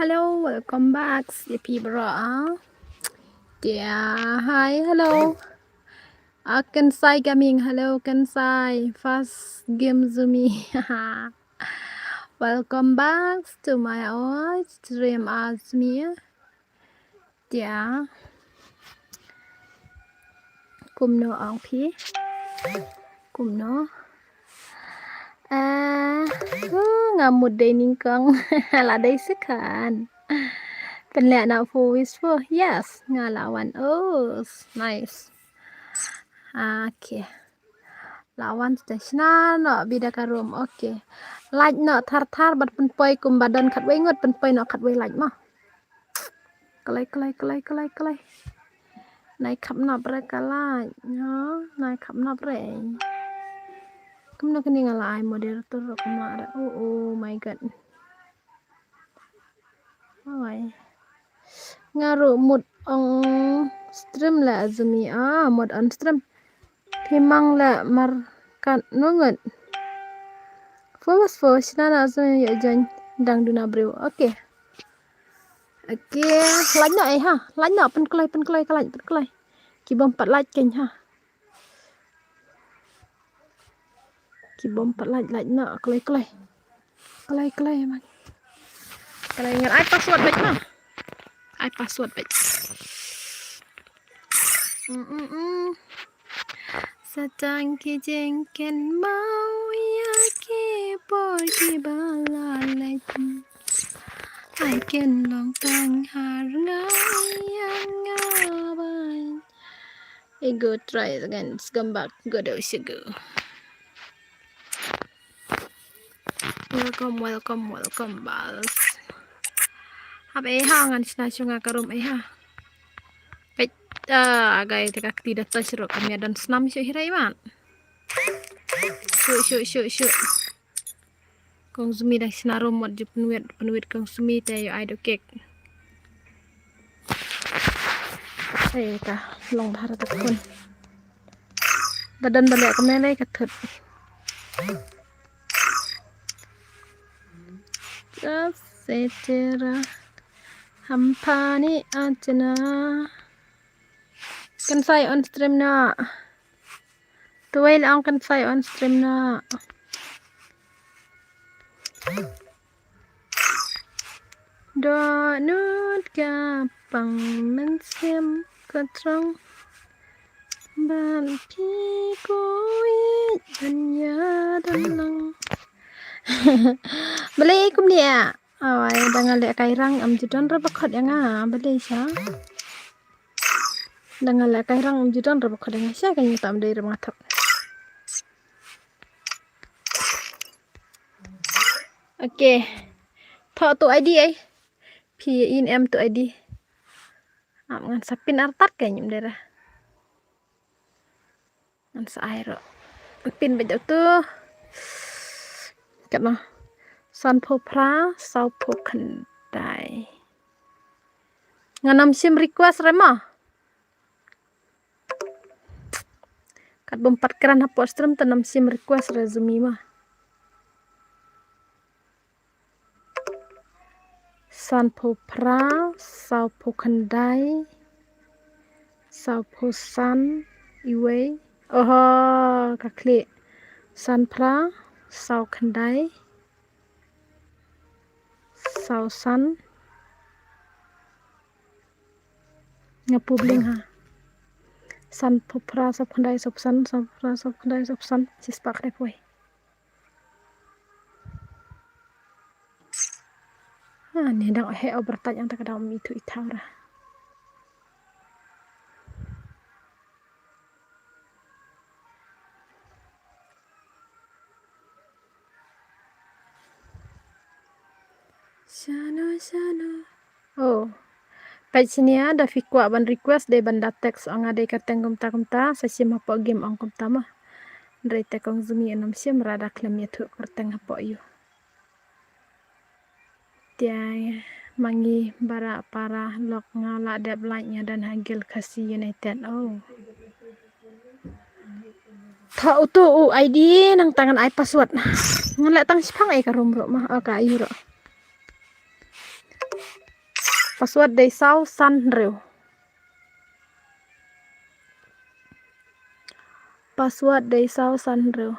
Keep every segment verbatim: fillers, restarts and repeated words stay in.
Hello, welcome back. Ïa phi baroh, ah. Yeah, hi, hello. Ah, Kensai Gaming, hello, Kensai. First game Zumi. Welcome back to my old stream, ah, Zumi. Yeah. Kumno ong phi? Kumno? Ah, uh, nga mut dei nyngkong. La dei second. Pynleh na four wish four. Yes, nga la wan. Oh, nice. Ah, okay. La wan te shna noh bida ka room. Okay. Like noh thar thar bad pynpoi kumba don khatwei ngut, pynpoi noh khatwei like mo. Kloi, kloi, kloi, kloi, kloi. Nai khap nop re ka like. Ha, nai khap nop re. Kumno kane nga la ai moderator ruh kumno re. Oh, oh my God. Oi. Nga ruh mut on stream la Zumi. Ah, mut on stream. Phi mang la markat nungut. Four four, shna na Zumi ïa jan dang duna briew. Okay. Okay, like noh eh ha. Like noh, pynkloi, pynkloi ka like, pynkloi. Ki bym pat like kein ha. Ki bym pat like, like noh, kloi, kloi. Kloi, kloi, man. Kloi, ngan ai password beit ma. Ai password beit. Mm, mm, mm. Sa tang ki jingkynmaw ïa ki por kiba la leit. Ai kynlong tang ha rngai ïa nga ban. Ego try again, come back, go do shugu. Welcome, welcome, welcome, bals. Hap eh ha, ngan shna shuh nga ka room eh ha. Peit, ah, agai te ka kti da touch ruh, kam ïa don snam shuh hi re mat. Shuh, shuh, shuh, shuh. Kong Zumi dang shna room mot ju pynwit, pynwit Kong Zumi te ïoh ai da u kek. Ei ka long bha da ka phone. Da don da leh kumne lei ka thut. Just say tera. Hampani achna. Kan sai on stream na. Tuwei la ong kan sai on stream na. Dohnud ka pang mynsiem ka trong. Ban phi ko ïeit ban ïa don lang. Balei kumne ah? Awai, da nga leh kai rang am ju don ra ba khot ïa nga, balei sha? Da nga leh kai rang am ju don ra ba khot ïa nga, sha ka ngi tam dei ra ba nga thok. Okay. Thoh tu I D ai. Phi in em tu I D. Am ngan sa pin artat ka nyim dera. Ngan sa ai ruh. Pin ba jauh tu. Katno. Sanphew phra, sawphew khyndai. Ngan ym shim request re ma. Kat bym pat kren hapoh stream te ym shim request re Zumi ma. Sanphew phra, sawphew khyndai, sawphew san, iwei. Oho, ka khlieh. Sanphra, saw khyndai, saw san. Nga pu bling ha. Sanphew phra, sawphew khyndai, sawphew san, sanphra, sawphew khyndai, sawphew san, shispah khyndai phew wei. Ah, ni dang heh over touch ang ta ka dang um ithuh ithaw ra. Shano, shano. Oh. Peit shane ah, da phi kwah ban request dei ban da text ong nga dei kyrteng kumta kumta, sa shim hapoh game ong kumta ma. Hynrei te kong Zumi ym shim ra da khlem ïathuh kyrteng hapoh ïu. Te ma ngi bara para lok nga la dep like nga don ha Gil Khasi United. Oh. Thoh utu u I D nangta ngan ai password. Ngan leh tang shipang ai ka room ruh ma. Oh, ka ïu ruh. Password dei saw san hynriew. Password dei saw san hynriew.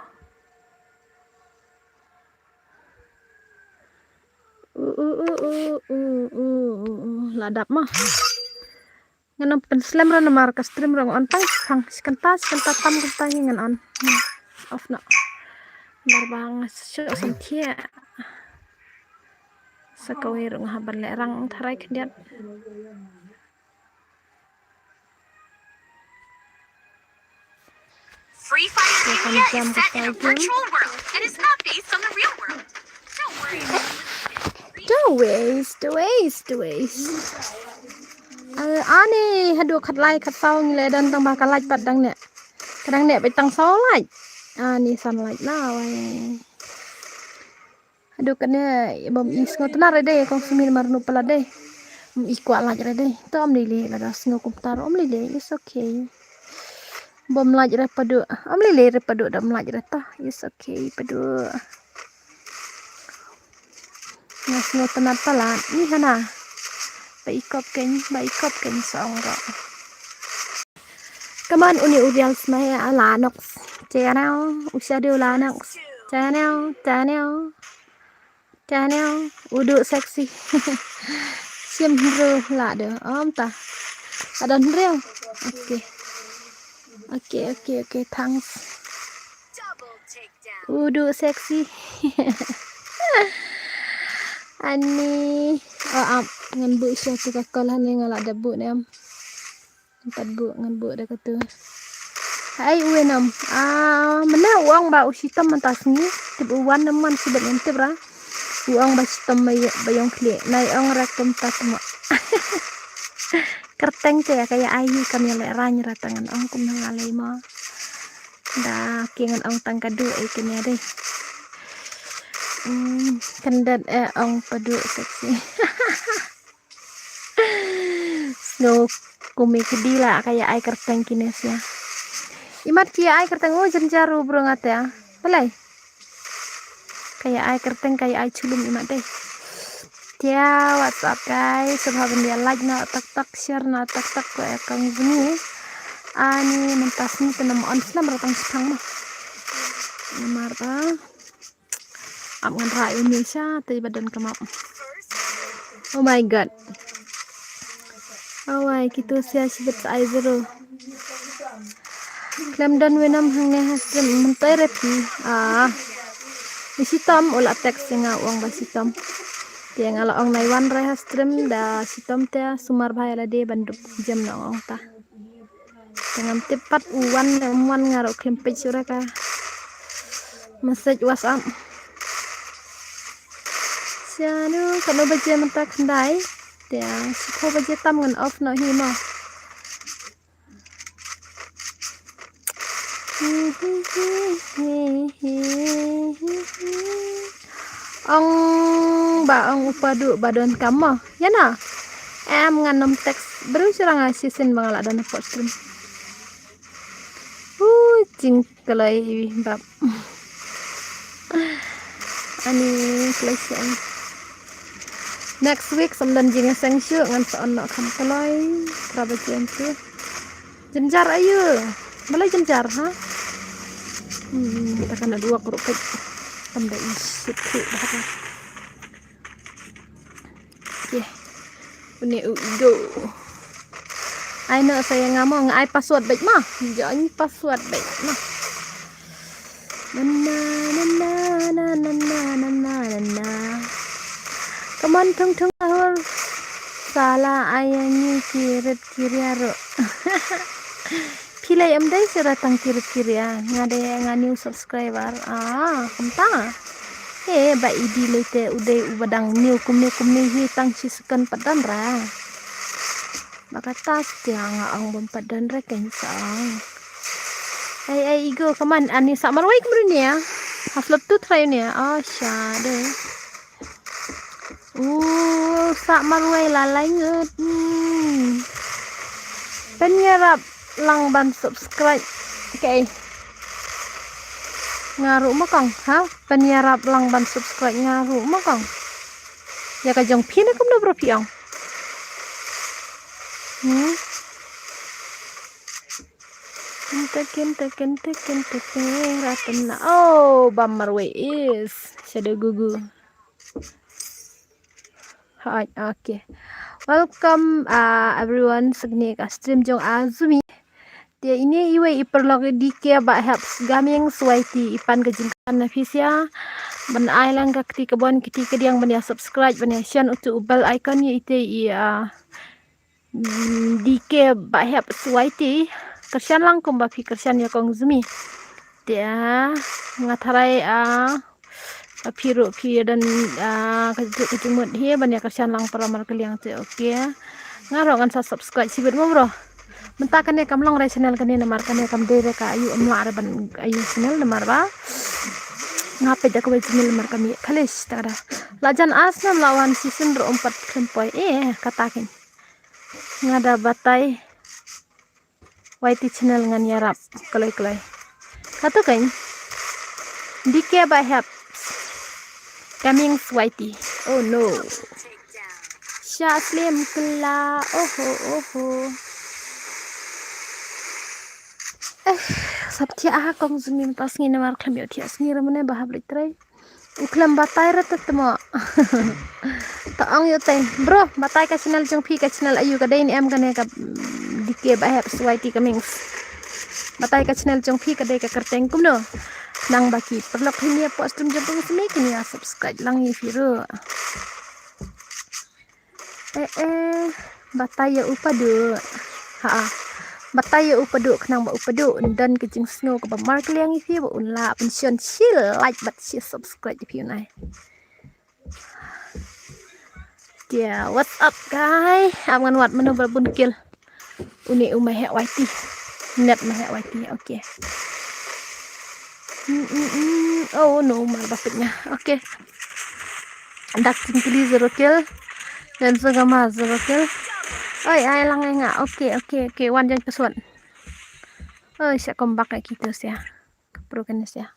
U, u, u, u, u, u, u, u. La dap ma. Ngan ym pynslem ra namar ka stream ruh nga on tang shipang. Shi kynta, shi kynta tam kynta hi ngan on. Off noh. Namar ba nga shu san thiah. Sa kawei ruh nga hap ban leh rang tharai khyndiat. Free Fire Gamia is set in a virtual world and is not based on the real world. Don't worry. Don't waste, don't waste, don't waste. Ani haduh khatlai khatsaw ngi leh don tang ba ka light pat dang neh. Ka dang neh beit tang saw light. Ani san light la wai. Haduh kane bym i sngewtynnat re dei kong Sumir mar nu pala dei. Ym i kwah light re dei. To ym lei lei lada sngew kumta ruh ym lei lei, it's okay. Bym light re Paduh. Ym lei lei re Paduh da ym light re to. It's okay Paduh. Nga sngewtynnat palat. Ni hana. Ba i kop kein, ba i kop kein song ruh. Come on, uni u real smai a Lanox. Channel, u Shadow Lanox. Channel, channel. Channel, u Duh Sexy. Sim hynriew la de. Om ta. Adon hynriew. Okay. Okay, okay, okay. Thanks. U Duh Sexy. Ani. Oh, ap. Ngan buh sha tu ka kol hani nga la da buh ne am. Empat buh ngan buh da katu. Hai u enam. Ah, mana u ong ba u shitom mynta sngi. Tip u wan nam wan sibet ngan tip ra. U ong ba shitom ba yo-, ba yong khlieh. Nai ong ra kumta tmo. Kyrteng te ka ya ai hi kam ya leh rang ra tang ngan ong kum nang alai mo. Da ki ngan ong tang ka Duh ai kine dei. Hmm, kyndet eh ong Paduh Sexy. Sngewkmen kidi la ka ya ai kyrteng kine sia. Imat ki ya ai kyrteng u jynjar u bro nga te. Balei? Ka ya ai kyrteng ka ya ai chulum imat dei. Tia, what's up guys? Sngewbha ban ïa like na tak tak, share na tak tak ko e kong jong ngi. Ani mynta sngi te nam on snam ra tang shipang ma. Namar ba ap ngan rai uni sha te ba don kam ap. Oh my god. Awai kitu sia shibit sa ai zero. Khlem don wei nam hangne ha stream mynta re phi. Ah. Ni shitom u la text ïa nga u ong ba shitom. Te nga la ong nai wan re ha stream da shitom te sumar bha ïa lade ban dup jem na ong ta. Te ngam tip pat u wan ne um wan nga ruh khlem peit shuh re ka message WhatsApp. Shano katno baje mynta khyndai. Te shiphew baje tam ngan off noh hi mo. Ong ba ong u Paduh ba don kam mo. Ïa na. Em ngan ym text briew shuh ra nga shisien ba nga la don ha pot stream. U jingkloi bap. Ani kloi shisien. Next week sam don jingïaseng shuh ngan sa on noh kham kloi. Pra ba jingïaseng shuh. Jynjar aïu. Balei jynjar ha? Hmm, ta kana dua kru pek. Kam da i shit kru dah. Okay. Une u Ego. Ai no sa ïa nga mo nga ai password beit ma. Join password beit ma. Na na na na na na na na na. Come on thung thung ahur. Sala ai ïa ngi ki rit ki ria ruh. Phi lei em dei shuh ra tang ki rit ki ria. Nga dei nga new subscriber. Ah, kumta. Eh, ba i dei lei te u dei uba dang new kumne kumne hi tang shi second pat don ra. Ba kata stia nga ong bym pat don re kein sa ong. Ai ai Ego, come on, ani sa marwei kumne nia. Haflot tu try nia. Oh, sha de. Uh, sa marwei la lai ngut. Hmm. Pynïarap lang ban subscribe. Okay. Nga ruh ma kong, ha? Pynïarap lang ban subscribe nga ruh ma kong. Ïa ka jong phi ne kumno bro phi ong. Hmm? Kinte, kinte, kinte, kinte, kinte, Ratna. Oh, Bam Marwei is Shadow Gugu. Hi, okay. Welcome, uh, everyone. Sa kane ka stream jong Azumi. Te ine iwei i paralok i D K Bah Heps Gaming Swaiti, i pan ka jingkyrmen na phi sha ban ai lang ka kti ka bon kti ka diang ban ïa subscribe ban ïa shon utu u bell icon ïa ite i, ah, mm, D K Bah Heps Swaiti. Kyrshan lang kumba phi kyrshan ïa kong Zumi. Te, ah, nga tharai, ah, phi ruh phi don, ah, ka ju-, ka jingmut hi ban ïa kyrshan lang para markylliang te, okay. Nga ruh ngan sa subscribe shibit mo bro. Mynta kane kam long re channel kane namar kane kam dei re ka ayu, ym lah re ban ayu channel namar ba nga peit da kawei channel namar kam ïa kalish ta ka da. La jan as nam la wan season ruh ym pat khlem poi. Eh, kata kin. Nga da batai. Y T channel ngan ïarap kloi kloi. Katu kan D K Bah Heps Gaming Swaiti. Oh no. Sha slem kylla. Oho, oho. Eh, sap thiah ha kong Zumi mynta sngi namar khlem ïoh thiah sngi re mane ba hap leit trei. U khlem batai re te tmo. Ta ong ïoh te. Bro, batai ka channel jong phi, ka channel ayu, ka dei ne em kane ka, mm, D K Bah Heps Swaiti Gaming. Batai ka channel jong phi ka dei ka kyrteng kumno. Nang ba ki paralok phi ïa poi stream jong phi simi kin ïa subscribe lang ïa phi ruh. Eh, eh, batai ïa u Padu. Ha, ah. Batai ïa u Padu khnang ba u Padu un don ka jingsngew kaba markylliang ïa phi ba un lah ban shon shi like bad shi subscribe ïa phi un ai. Yeah, what's up guys? Am ngan wad mano ba bun kill. Uni u ma heh Y T. Net ma heh Y T. Okay. Mm, mm, mm. Oh no, mar ba pik nga. Okay. Dak Singkili zero kill. Dan Sugama zero kill. Oi, ai lang ai nga. Okay, okay, okay. Wan jan peswat. Oi, sha kombak ai kita sha. Pro kan sha.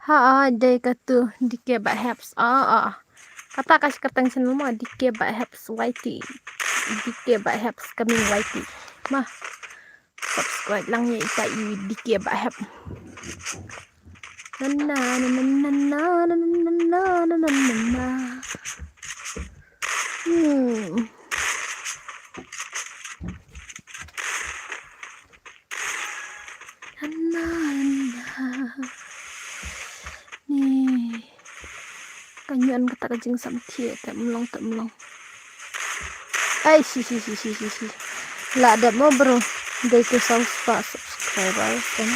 Ha, ah, dei katu D K Bah Heps. Ah, ah. Kata ka shi kyrteng channel mo D K Bah Heps Y T. D K Bah Heps Gaming Y T. Ma. Subscribe lang ïa ita i D K Bah Heps. Na, na, na, na. Hmm. Ni. Ka nyon kata ka jingsam thiah te mlong te mlong. Ai shi shi shi shi shi shi. La dep mo bro. Dei te saw spah subscriber kan.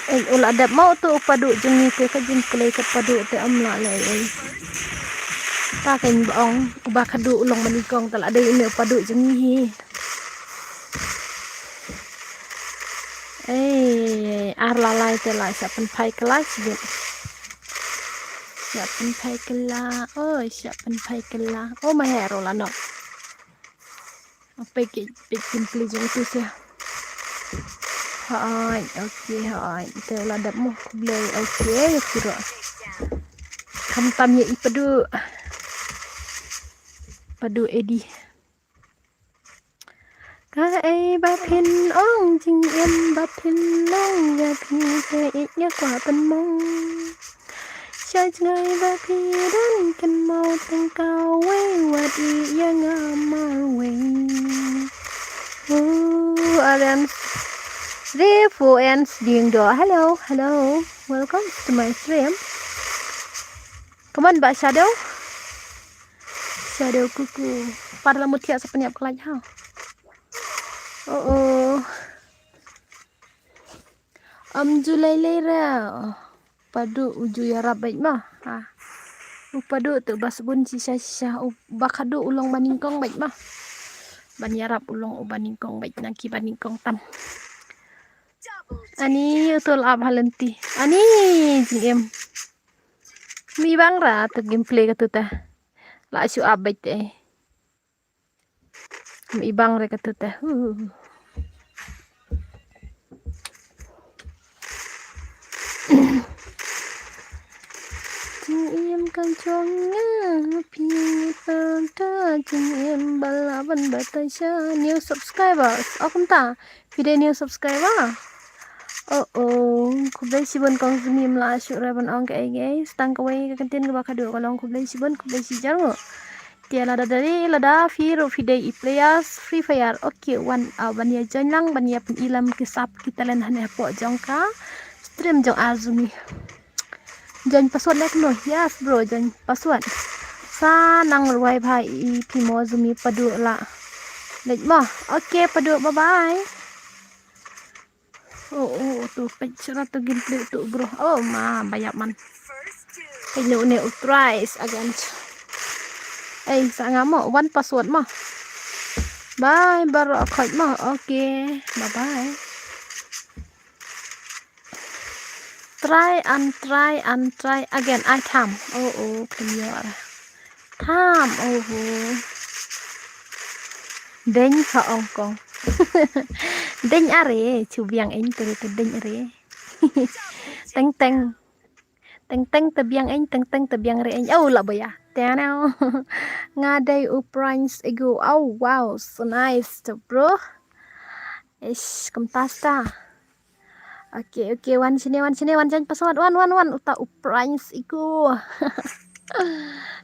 Eh, u la dep mo tu u Padu jong ngi te ka jingklei ka Padu te am la lei ei. Ta kan ba ong u Bah Khadu u long mani kong ta la dei ine u Padu jong ngi hi. Ei, ar la lai te la sha pynphai kylla shibit. Sha pynphai kylla, oi, sha pynphai kylla. Oh, ma hero la nok. Apa ke pek pin pli jong tu sha. Hai, okay, hai. Te la dap mo khublei, okay, okay ro. Khamtam ïa i Padu. Padu Edi. Kaei ba phin ong jingim ba phin long ïa phi, kaei nga kwah pynmong. Sha jngai ba phi don kynmaw tang kawei, wat ïa nga marwei. Ooh, Arian. Three, four, and Ding Do. Hello, hello. Welcome to my stream. Come on, Bah Shadow. Shadow Cuckoo. Par la mut thiah sa pynïap ka light ha. Oh, oh. Am ju lei lei ra. Padu u ju ïarap beit ma. Ha. U Padu tu ba sbun shisha shisha. U Bah Khadu u long ba nyngkong beit ma. Ban ïarap u long u ba nyngkong beit na ki ba nyngkong tam. Ani u tul ap ha lynti. Ani jingim. Mi bang ra tu gameplay katu ta. La shu ap beit te. Mi bang re katu ta. Huh. Im ka jong nga phi pynta jingim ba la ban batai sha new subscribers. Oh kumta phi dei new subscriber. Oh oh, khublei shibun kong Zumi, ym lah shuh re ban ong kaei kaei. Tang kawei ka kyntien kaba khadduh ka long khublei shibun, khublei shihajar nguh. Te lada dei lada phi ruh phi dei i players Free Fire. Okay, wan ah ban ïa join lang ban ïa pyn-i lem ki sap ki talent hangne hapoh jong ka stream jong R Zumi. Join password leh kumno? Yes bro, join password. Sa nang rwai bha i phi mo Zumi, Padu la. Leit mo. Okay Padu, bye bye. Oh oh, tu peit shuh ra tu gameplay tu bro. Oh ma, ba ïap man. Peit ne une u Thrice again. Ei, sa nga mo, wan password mo. Bye, baroh khoit mo. Okay, bye bye. Try and try and try again. Ai tham. Oh oh, khlem ïoh ra. Tham, oh oh. Deng ha Hong Kong. Deng are, chu biang eng tu tu deng are. Teng teng. Teng teng te biang eng, teng teng te biang re eng. Oh la boya. Te nau. Nga dei u Prince Ego. Oh wow, so nice to bro. Ish, kumta sta. Okay okay, wan shane, wan shane, wan join password, wan wan wan. Uta u Prince Ego.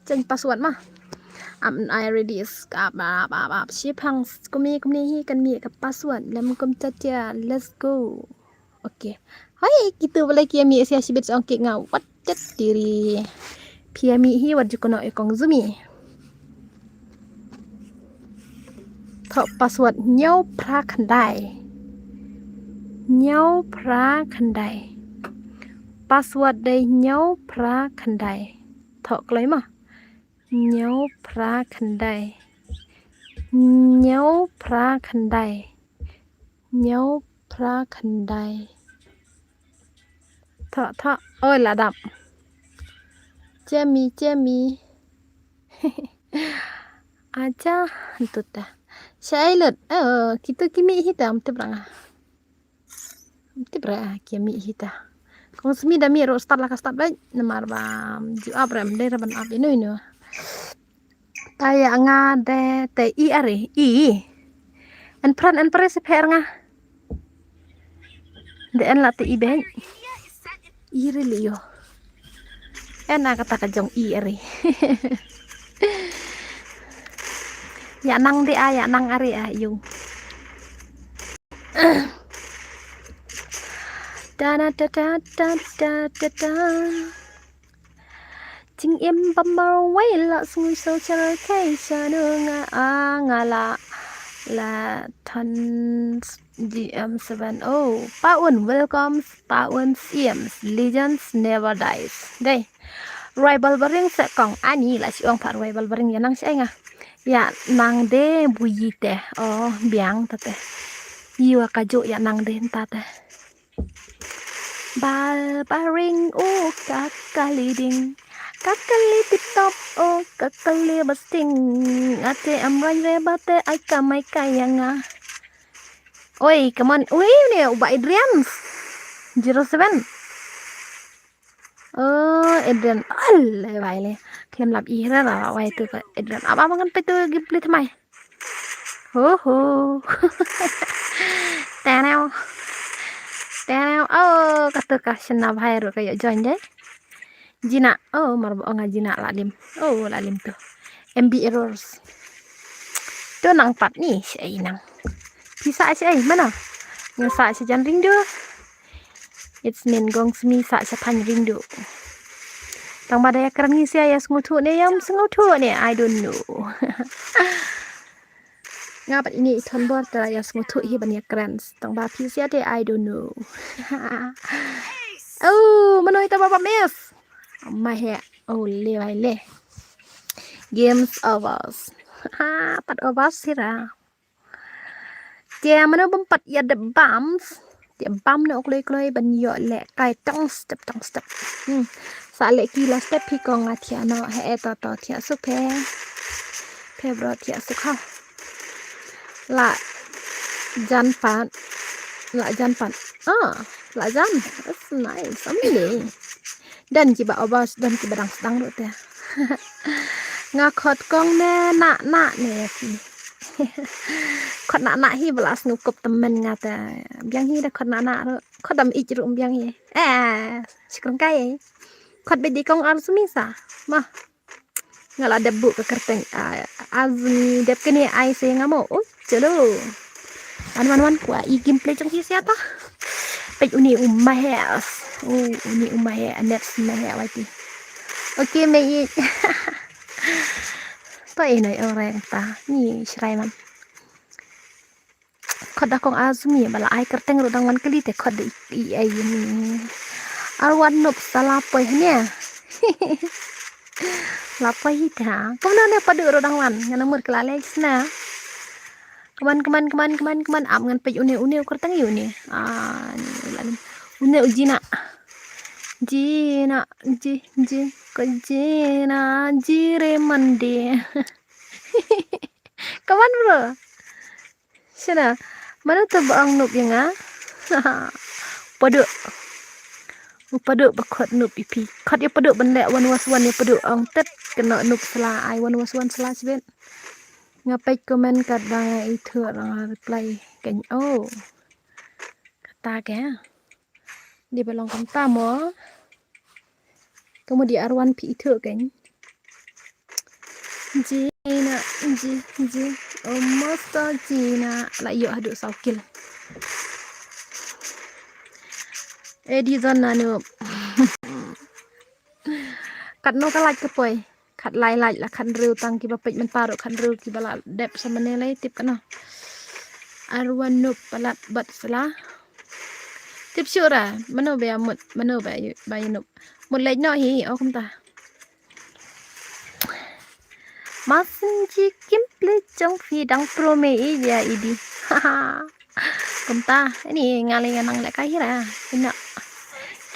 Join password ma. Am I ready? Skap ap ap ap. Shi phang kumne kumne hi kan mih ka password. Lem kum tatia. Let's go. Okay. Hai kitu balai ki ami sia shibit song ki nga wat tet diri. Phi ami hi wat jukono e kong Zumi. Tho password hynñiew phra khyndai. Hynñiew phra khyndai. Password dei hynñiew phra khyndai. Tho kloi ma. Hynñiew phra khyndai. Hynñiew phra khyndai. Hynñiew phra khyndai. Tho tho. Oi la dap. Chemi chemi. Acha ntut ta. Shai lut. Eh, kitu ki mih hi ta, ym tip ra nga. Ym tip ra ki mih hi ta. Kong Smi da mih ruh start la ka start beit. Namar ba ju ap rem dei ra ban ap inu inu. Ta ïa nga de te i are i. En pran en pres pher nga. De en la te i beit. I re li yo. En a kata ka jong i are. Ïa nang de a, ïa nang are a yu. Da da da da da da da. Jingim ba marwei la sngew sngewsarong kai sha nu nga a nga la la than G M seven oh. Pa Un, welcome. Pa Un, Sims, legends never dies. Dei. Rwai bal baring se kong ani la shi ong pa rwai bal baring ïa nang shi ai nga. Ïa nang de buyi te. Oh, biang ta te. Iwa ka jo ïa nang de ta te. Bal baring u ka ka leading. Ka ka lead tip top u ka ka lead basting. Ate am rang re ba te ai ka mai ka ïa nga. Oi, come on. Oi, ne u ba Adrian. Zero seven. Oh, Adrian. Alle bai le. Khlem lap i ra ra wai tu ka Adrian. Aba mangan pe tu gameplay thamai. Ho ho. Tanau. Tanau. Oh, kata ka shna bhai ro ka yo join deh. Jina. Oh, mar ba ong a Jina la lim. Oh, la lim tu. M B errors. Tu nang pat ni, shi ai nang. Pisa shi ai mana? Nga sa shi jan ring du. It's mean gong smi sa sha phan ring du. Tang ba da ïa kren ngi sia ïa sngewthuh ne ïa ym sngewthuh ne, I don't know. Nga pat ini i thon bor ta ïa sngewthuh hi ban ïa kren. Tang ba phi sia te I don't know. Oh, mano ita ba ba mes. Ma he. Oh, le bai le. Games overs. Ha, pat overs sira. Te mano bym pat ïa dep bam. Te bam no kloi kloi ban ïoh leh kai tong step tong step. Hmm. Sa leh ki la step hi kong a thia no he e to to thia suk phe. Phe bro thia suk ha. La jan pat. La jan pat. Ah, la jan. That's nice. Amazing. Don kiba obas, don kiba dang sdang ruh te. Nga khot kong ne na na ne ïa ki. Khot na na hi ba la sngewkup tymmen nga te. Biang hi da khot na na ruh. Khot dam ich ruh biang hi. Eh, shi kyrngkai. Khot beit da i kong Azmi sa. Mo. Nga la dep buh ka kyrteng, ah, Azmi dep kane ai sa ïa nga mo. Oh, chalo. Wan wan wan kwah i gameplay jong phi sha ta. Peit une u Mahesh. Oh, une u Mahesh, Anet Mahesh wai ti. Okay, mei. To e noi ong reng ta. Ni shrai man. Khot da kong Azmi ba la ai kyrteng ruh dang wan kylli te khot da i, i ai ni. Arwan Nup sa la poi hne. La poi hi ta. Kumno ne Padu ruh dang wan. Ngan mut ka la leh sna. Kman, kman, kman, kman, kman. Ap ngan peit une, une u kyrteng ïa une. Ah, ni u la lim. Une u Jina. Jina, ji, ji, ko Jina, ji re mande. Kman bro. Shana, mano to ba ong Nup ïa nga? Padu. U Padu ba khot Nup ïa phi. Khot ïa Padu ban leh one was one ïa Padu ong tet kano Nup sla ai one was one sla shibit. Nga peit comment kat ba nga ithuh nga reply kan. Oh. Kata ke. Dei ba long kumta mo. Ka mut dei Arwan phi ithuh kan. Jina, ji, ji. Oh, masta Jina. La ïoh haduh saw kill. Edison Nanup. Katno ka like ka poi. Khatlai like la khathynriew tang kiba peit mynta ruh khathynriew kiba la dep sa mane lei tip kano. Arwan Nup palat bad sla. Tip shuh ra, mano ba ïa mut, mano ba ïa, ba ïa Nup. Mut leit noh hi, oh kumta. Masin ji kim plei jong phi dang pro me i ïa idi. Kumta, ini nga lei nga nang lehkai hi ra. Ina.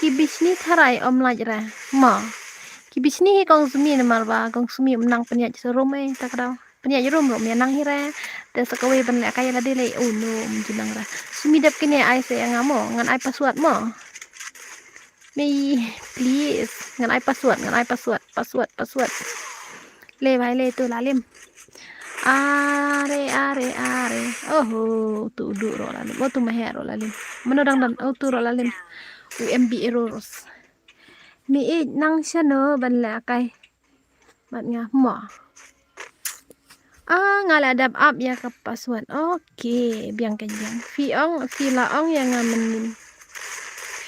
Ki bishni tharai ym lait ra. Mo. Ki bishni hi kong Sumi namar ba kong Sumi ym nang pynïaid sa rum eh ta ka daw. Pynïaid rum rum ïa nang hi ra. Te sa kawei ban lehkai ïa lade lei. Oh no, ym ju nang ra. Sumi dep kine ai sa ïa nga mo. Ngan ai password mo. Me, please. Ngan ai password, ngan ai password. Password, password. Le bhai le tu la lim. Are, are, are. Oho, tu u Duh ruh la lim. Oh, tu Mahesh ruh la lim. Mano dang don? Oh, tu ruh la lim. U M B errors. Me ïeit nang shano ban lehkai bad nga mo. Ah, nga la dep ap ïa ka password. Okay, biang ka biang. Phi ong, phi la ong ïa nga mynnin.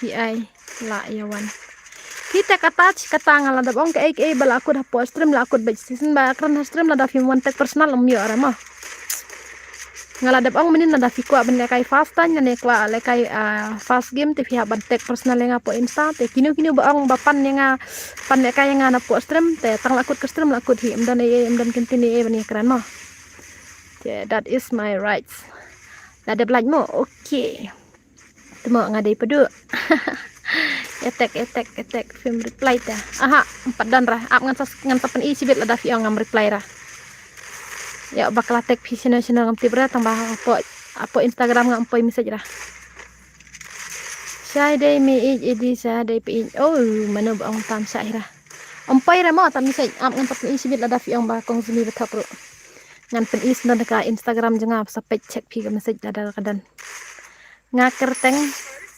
Phi ai la ïa wan. Phi te kata, kata nga la dep ong kaei kaei ba la kut hapoh stream la kut bad station ba kren ha stream lada phim wan tag personal ym ïoh ra mo. Nga la dep ong mynnin lada phi kwah ban lehkai fast time ne kwah lehkai, ah, fast game te phi hap ban tag personal ïa nga hapoh Insta te kino kino ba ong ba pan ïa nga pan lehkai ïa nga napoh stream te tang la kut ka stream la kut hi ym don ei ei ym don ktien ei ei ban ïa kren mo. Te that is my rights. La dep like mo. Okay. Te mo nga dei Padu. Etek, etek, etek. Phim reply te. Aha, ym pat don ra. Ap ngan sa, ngan sa pyni shibit lada phi ong ngam reply ra. Ïa ba ka la tag phi shano shano ngam tip ra tang ba hapoh, hapoh Instagram ngam poi message ra. Shai dei me ïeit idi shai dei phi ïeit. Oh, mano ba ong tam shai ra. Ym poi ra mo tam message ap ngan sa pyni shibit lada phi ong ba kong Sumi ba thok ruh. Ngan pyni sdang ka Instagram jong nga sa peit check phi ka message lada ka don. Nga kyrteng,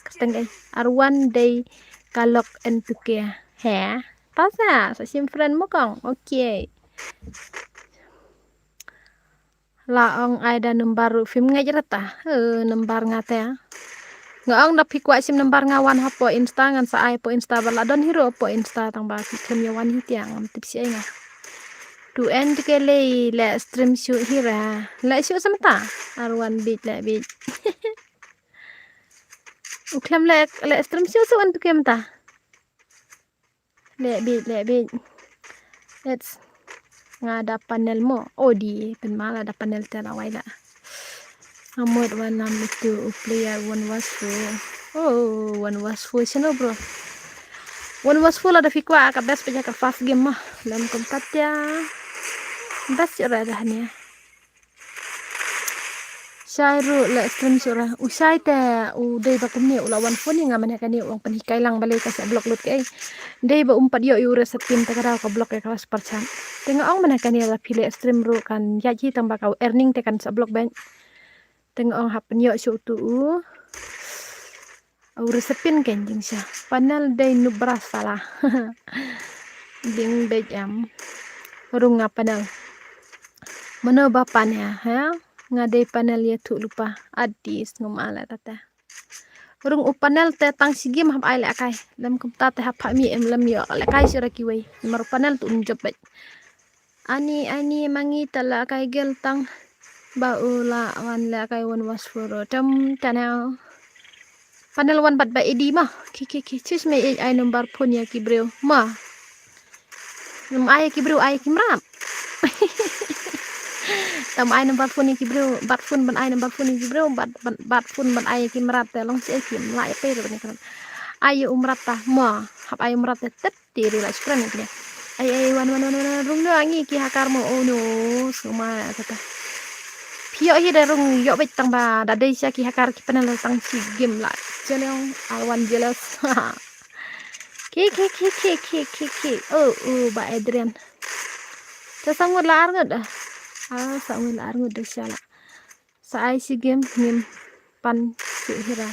kyrteng ei. Arwan dei ka lok en tuke. He. Pasa, sa shim friend mo kong. Okay. La ong ai da number ruh phim ngeit ra ta. Eh, number nga te. Nga ong da phi kwah shim number nga wan hapoh Insta ngan sa ai hapoh Insta ba la don hi ruh hapoh Insta tang ba phi khlem ïa wan hi te ngam tip shi ai nga. Tu en te ke lei leh stream shuh hi ra. Leh shuh sa mynta. Arwan bit leh bit. U khlem leh, leh stream shuh shuh en tu ke mynta. Leh bit, leh bit. Let's. Nga da panel mo. Oh, dei pynma la da panel te la wai la. Amot wan nam itu u player one was four. Oh, one was four shano bro. One was four lada phi kwah ka best peit ka fast game mo. Lem kumta te. Best ïa ra da hane. Shai ruh leh stream shuh ra. U Shai te u dei ba kumne u la wan phone ïa nga mynne kane u ong pynhikai lang balei ka sa block lut kaei. Dei ba um pat ïoh ïa u recipe te ka daw ka block ïa ka la super chat. Te nga ong mynne kane la phi leh stream ruh kan ïaid hi tang ba ka earning te kan sa block beit. Te nga ong hap pynïoh shuh utu u. U recipe kein jingsha. Panel dei nubra sala. Ding bej em. Rung nga panel. Mano ba pan ïa, ha? Nga dei panel ïathuh lypa. Adis ngam ala tata. Rung u panel te tang shi game hap ai lehkai. Lem kumta te hap phah mi em lem ïoh lehkai shuh ra kiwei. Namar u panel tu um jop bej. Ani ani mangi ta lehkai gel tang. Ba u la wan lehkai wan was furo tem tanel. Panel wan bad ba edi ma. Ki ki ki chis me ai number phone ïa ki briew ma. Ngam ai ki briew ai ki mrad. Tam ai number phone ïa ki briew, bad phone ban ai number phone ïa ki briew, bad, bad, bad phone ban ai ki mrad te long chi ai ki mla ai pe re ban ai. Ai u mrad ta mo, hap ai u mrad te tet ti ri la shukran ïa ki. Ai ai wan wan wan wan rung no angi ki hakar mo, oh no, suma kata. Phi ïoh hi da rung ïoh beit tang ba da dei sha ki hakar ki panel tang shi game la. Channel ar wan jealous. Ki ki ki ki ki ki ki. Oh oh ba Adrian. Te sa ngut la ar ngut ah. Ah sa ngut la ar ngut da sha la. Sa ai shi game ngim pan shuh hi ra.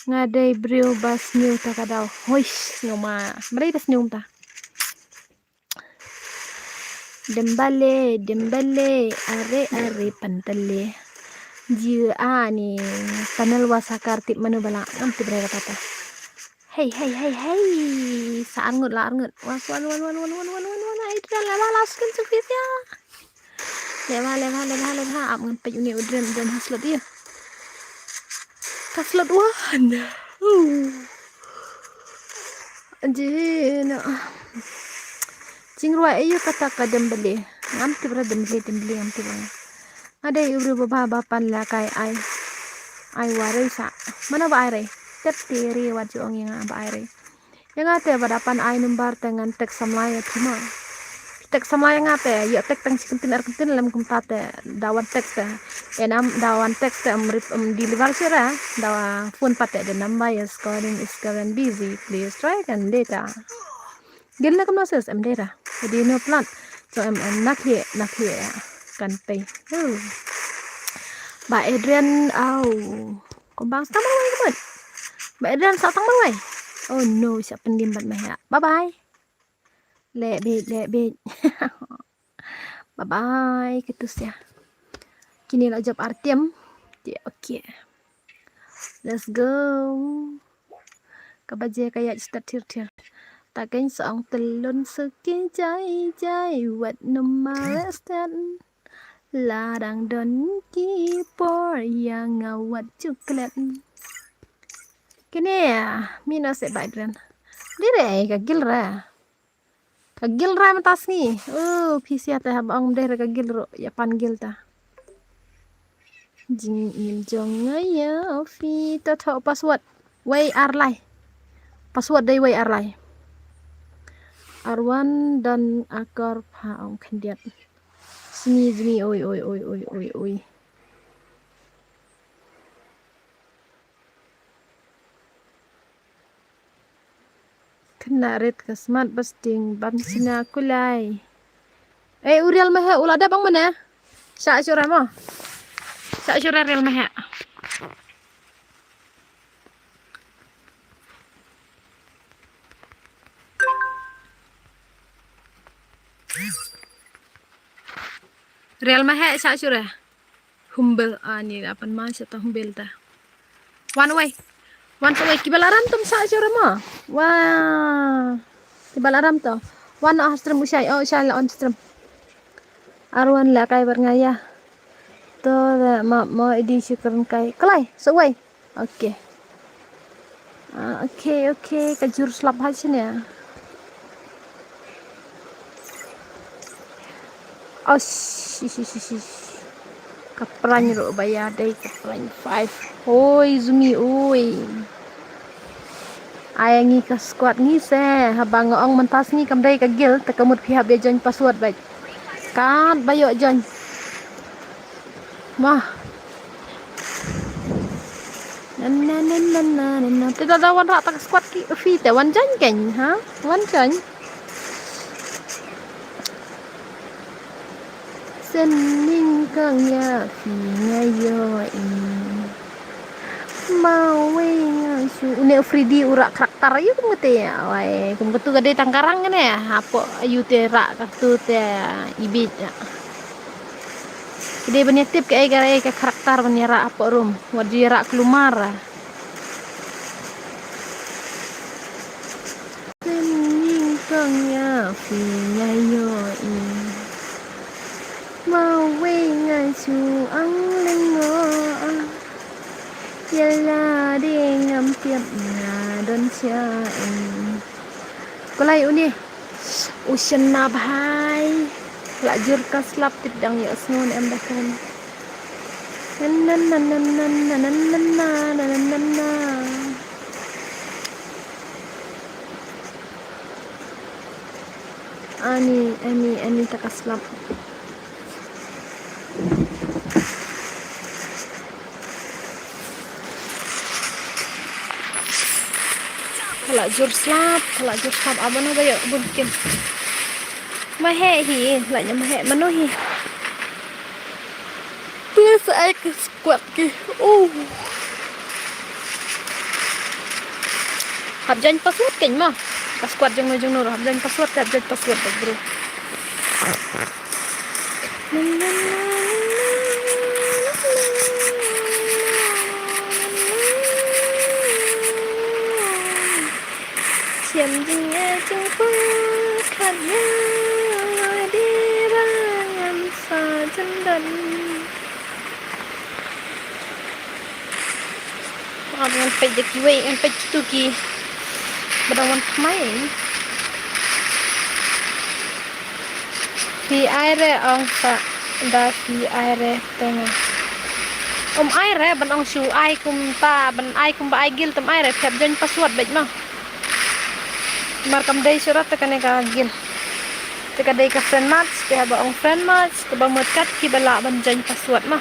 Nga dei briew ba sniew ta ka daw. Hoish ngam ma. Mrei ba sniew ta. Dembale dembale are are pantale. Ji ani panel wa sakar tip mano ba la ngam tip re kata ta. Hei hei hei hei. Sa ar ngut la ar ngut. Was wan wan wan wan wan wan wan wan ai dra la la la skin sufit ya. Leba leba leba leba ap ngan pej uni u dren dren ha slot ya. Ka slot wan. Jina. Jingrwai ayu kata ka Dembele. Ngam tip ra Dembele Dembele ngam tip ra. Nga dei u briew ba ba pan lehkai ai. Ai wa rei sa. Mano ba ai rei. Tep te rei wat ju ong ïa nga ba ai rei. Ïa nga te ba da pan ai number te ngan text samla ïa phi mo. Text samla ïa nga te ïa text tang shi kyntien ar kyntien lem kumta te da wan text te. Enam da wan text te em rip em deliver shuh ra. Da phone pat te the number is calling is current busy. Please try again later. Gil na kumno sis em dei ra. Jadi no plan. So em em nak ye nak ye kan pei. Ba Adrian au. Kumbang sa tang marwei kemut. Ba Adrian sa tang marwei. Oh no, sa pendim bat meh ya. Bye bye. Leh bit leh bit. Bye bye ketus ya. Kini la jop artem. Okay. Let's go. Ka baje ka ïaid stat thir thir. Ta kein sa ong telun suki jai jai wat numa restet. La dang don ki por ïa nga wat chocolate. Kine mi no se bai dren. Dire ka gil ra. Ka gil ra mata sngi. Oh, phi sia te haba ong deh re ka gil ro ïa pan gil ta. Jingim jong nga ïa phi ta tho password. Wei ar lai. Password dei wei ar lai. Arwan dan akor pha ong khyndiat. Sngi sngi oi oi oi oi oi oi. Kena rit ka smat basting ban sina kulai. Eh, u Real Mahek u la dep ong mane. Sa sura mo. Sa sura Real Mahek. Real Mahek sa sura. Humble ani apan ma sa ta humble ta. Wan wai. Wan sa wai kiba la ram tum sa sura mo. Wah. Kiba la ram to. Wan on stream u Shai, oh Shai la on stream. Arwan la kai bar nga ya. To da ma mo idi shukran kai. Kalai, sa wai. Okay. Ah, okay, okay, ka jur slap ha sini ya. Oh, shi shi shi shi. Ka prang ro ba ya dei ka prang five. Oi, zumi oi. Ai ngi ka squad ngi se, haba nga ong mentas ngi kam dei ka guild, te ka mut phi hap ïa join password bai. Kat ba ïoh join. Wah. Na na na na na na na. Te da da wan rah ta ka squad ki phi te wan jan kein ha? Wan jan. Sening kong ya phi nga yo i. Ma wei nga shu. Une u Freddy u rah karakter ïa kum kata ïa. Wai, kum katu ka dei tang karang ne. Hapoh ayu te rah katu te ibit ïa. Ka dei ban ïa tip ka ei ka ei ka karakter ban ïa rah hapoh room. Wat ju ïa rah klumar. Sening kong ya phi nga yo i. Ma wei nga shu ang leng mo. Ïa la de ngam tiap nga don sia i. Ko lai uni. U shen na bhai. La jur ka slap tip dang ïa sngon em da kan. Na na na na na na na na na na na na. Ani, ani, ani ta ka slap. Ka la jur slap, ka la jur slap, a mano ba ïoh bun kin. Ma heh hi, la nya ma heh, mano hi. Please, ai ka squad ki. Oh. Hap join password kein ma. Ka squad jong no jong no, hap join password, hap join password, bro. Siam jing e jing pun khat ya di ba ngam sa jendon. Ngan peit da kiwei, ngan peit kitu ki ba dang wan thymmai. Phi ai re ong sa da phi ai re te nga. Um ai re ban ong shu ai kumta ban ai kumba ai guild um ai re phi hap join password beit ma. Mar kam dei shuh ra te kane ka guild. Te ka dei ka friend match, te haba ong friend match, te ba mut kat ki ba lah ban join password ma.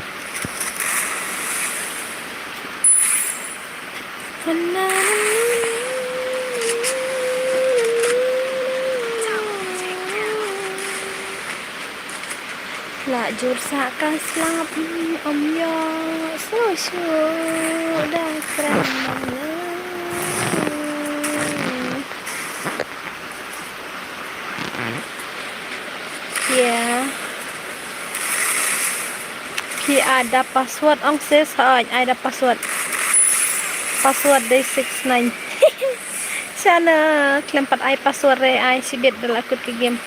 La jur sa ka slap, um ïoh shuh shuh da kren. Yeah. Phi ai da password ong sis, hooid, ai da password. Password dei six nine. Shana, khlem pat ai password re, ai shibit da la kut ka game.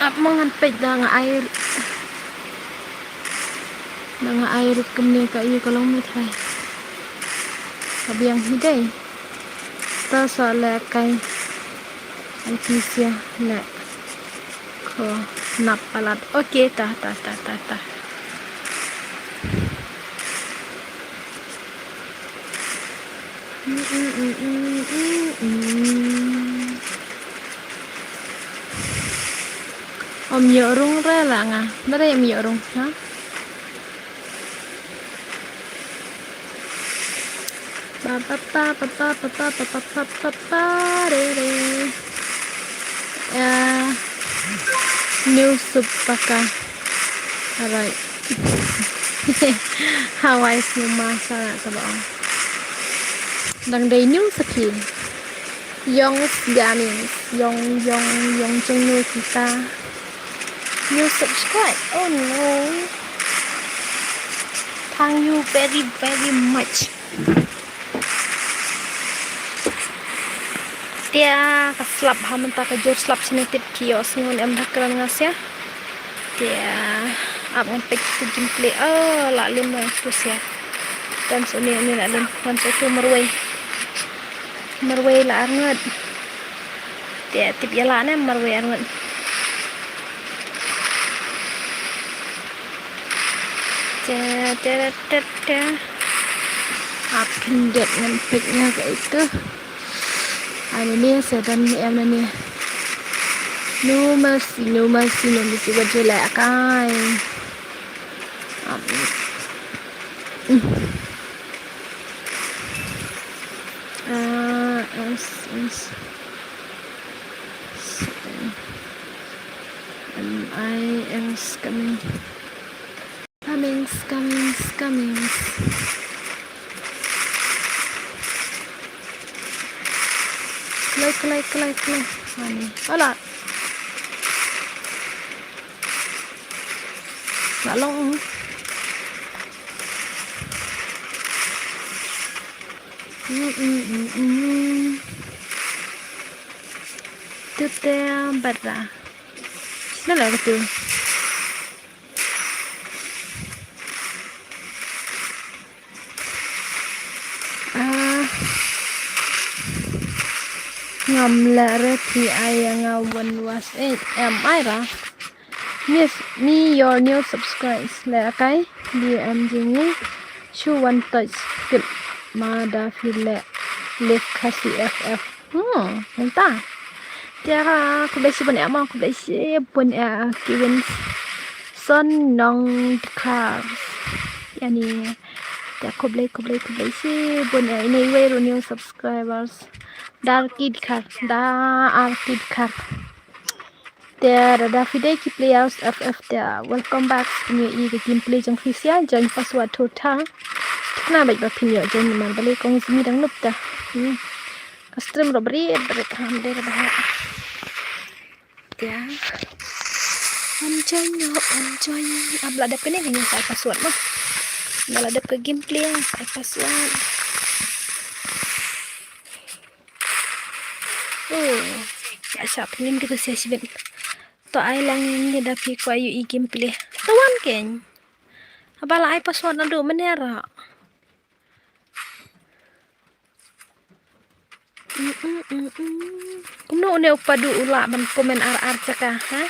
Ap ma ngan peit da nga ai. Da nga ai ruh kumne ka ïa ka long met hai. Ka biang hi dei. Ta sa le kai. Ai ki sia le. Ko nap palat. Okay, ta, ta, ta, ta, ta. Om ïoh rung re la nga. Ba dei om ïoh rung, ha? Ba, ba, ba, re, re. Ah, new sub paka. Alright. Hawaii snu ma sa na ta ba ong. Dang dei new skin. Yong Gaming. Yong, yong, yong jong new kita. New subscribe. Oh no. Thank you very, very much. Tia ka slap ha mynta ka jur slap sini tip ki ïoh sngew em da kren nga sia. Tia ap ngan pek ki gameplay. Oh, la lim tu sia. Dan suni ni la lim. Dan suni marwei. Marwei la arngat. Te tip ïa la ne marwei arngut. Te, te, te, te. Ap khyndiat ngan peit nga ka itu. Ai ne ne setan ne em ne ne. No mercy, no mercy, no mercy wat jela akai. Uh, S, S, M I S coming. Coming, coming, coming. Kloi, kloi, kloi, kloi. Ani. Hola. Lah long. Mm, mm, mm, mm. Tu te bad ra. Shano la ka tu? Ah. Ngam leh re phi ai ïa nga one was eight. Em ai ra. Miss, me your new subscribers. Leh kai D M jong ngi. Shu wan touch skip ma da phi leh live Khasi F F. Hmm, mynta. Te khublei shibun ïa mo, khublei shibun ïa Kevin Son Nongdkhar. Yani, te khublei, khublei, khublei shibun ïa ine iwei ruh new subscribers. Da ar ki dkhar, da ar ki dkhar. Te da da phi dei ki players F F te welcome back. Phin ïohi ka gameplay jong phi sha, join password thotha. Thikna bad ba phin ïoh join namar balei kong Jimmy dang noob te. Hmm. Ka stream ruh bret bret, ham dei ruh ba hap. Te. Wan join noh, wan join. Ap la dep kane kane sa ai password mo. Ba la dep ka gameplay sa ai password. Oh, la shah pynlong kita sia shibit. To ai lang ïa ngi da phi kwah ïohi gameplay. To wan keiñ. Haba la ai password naduh mynne ra. Mm, mm, mm, mm. Kumno une u Padu u lah ban comment ar ar jaka, ha?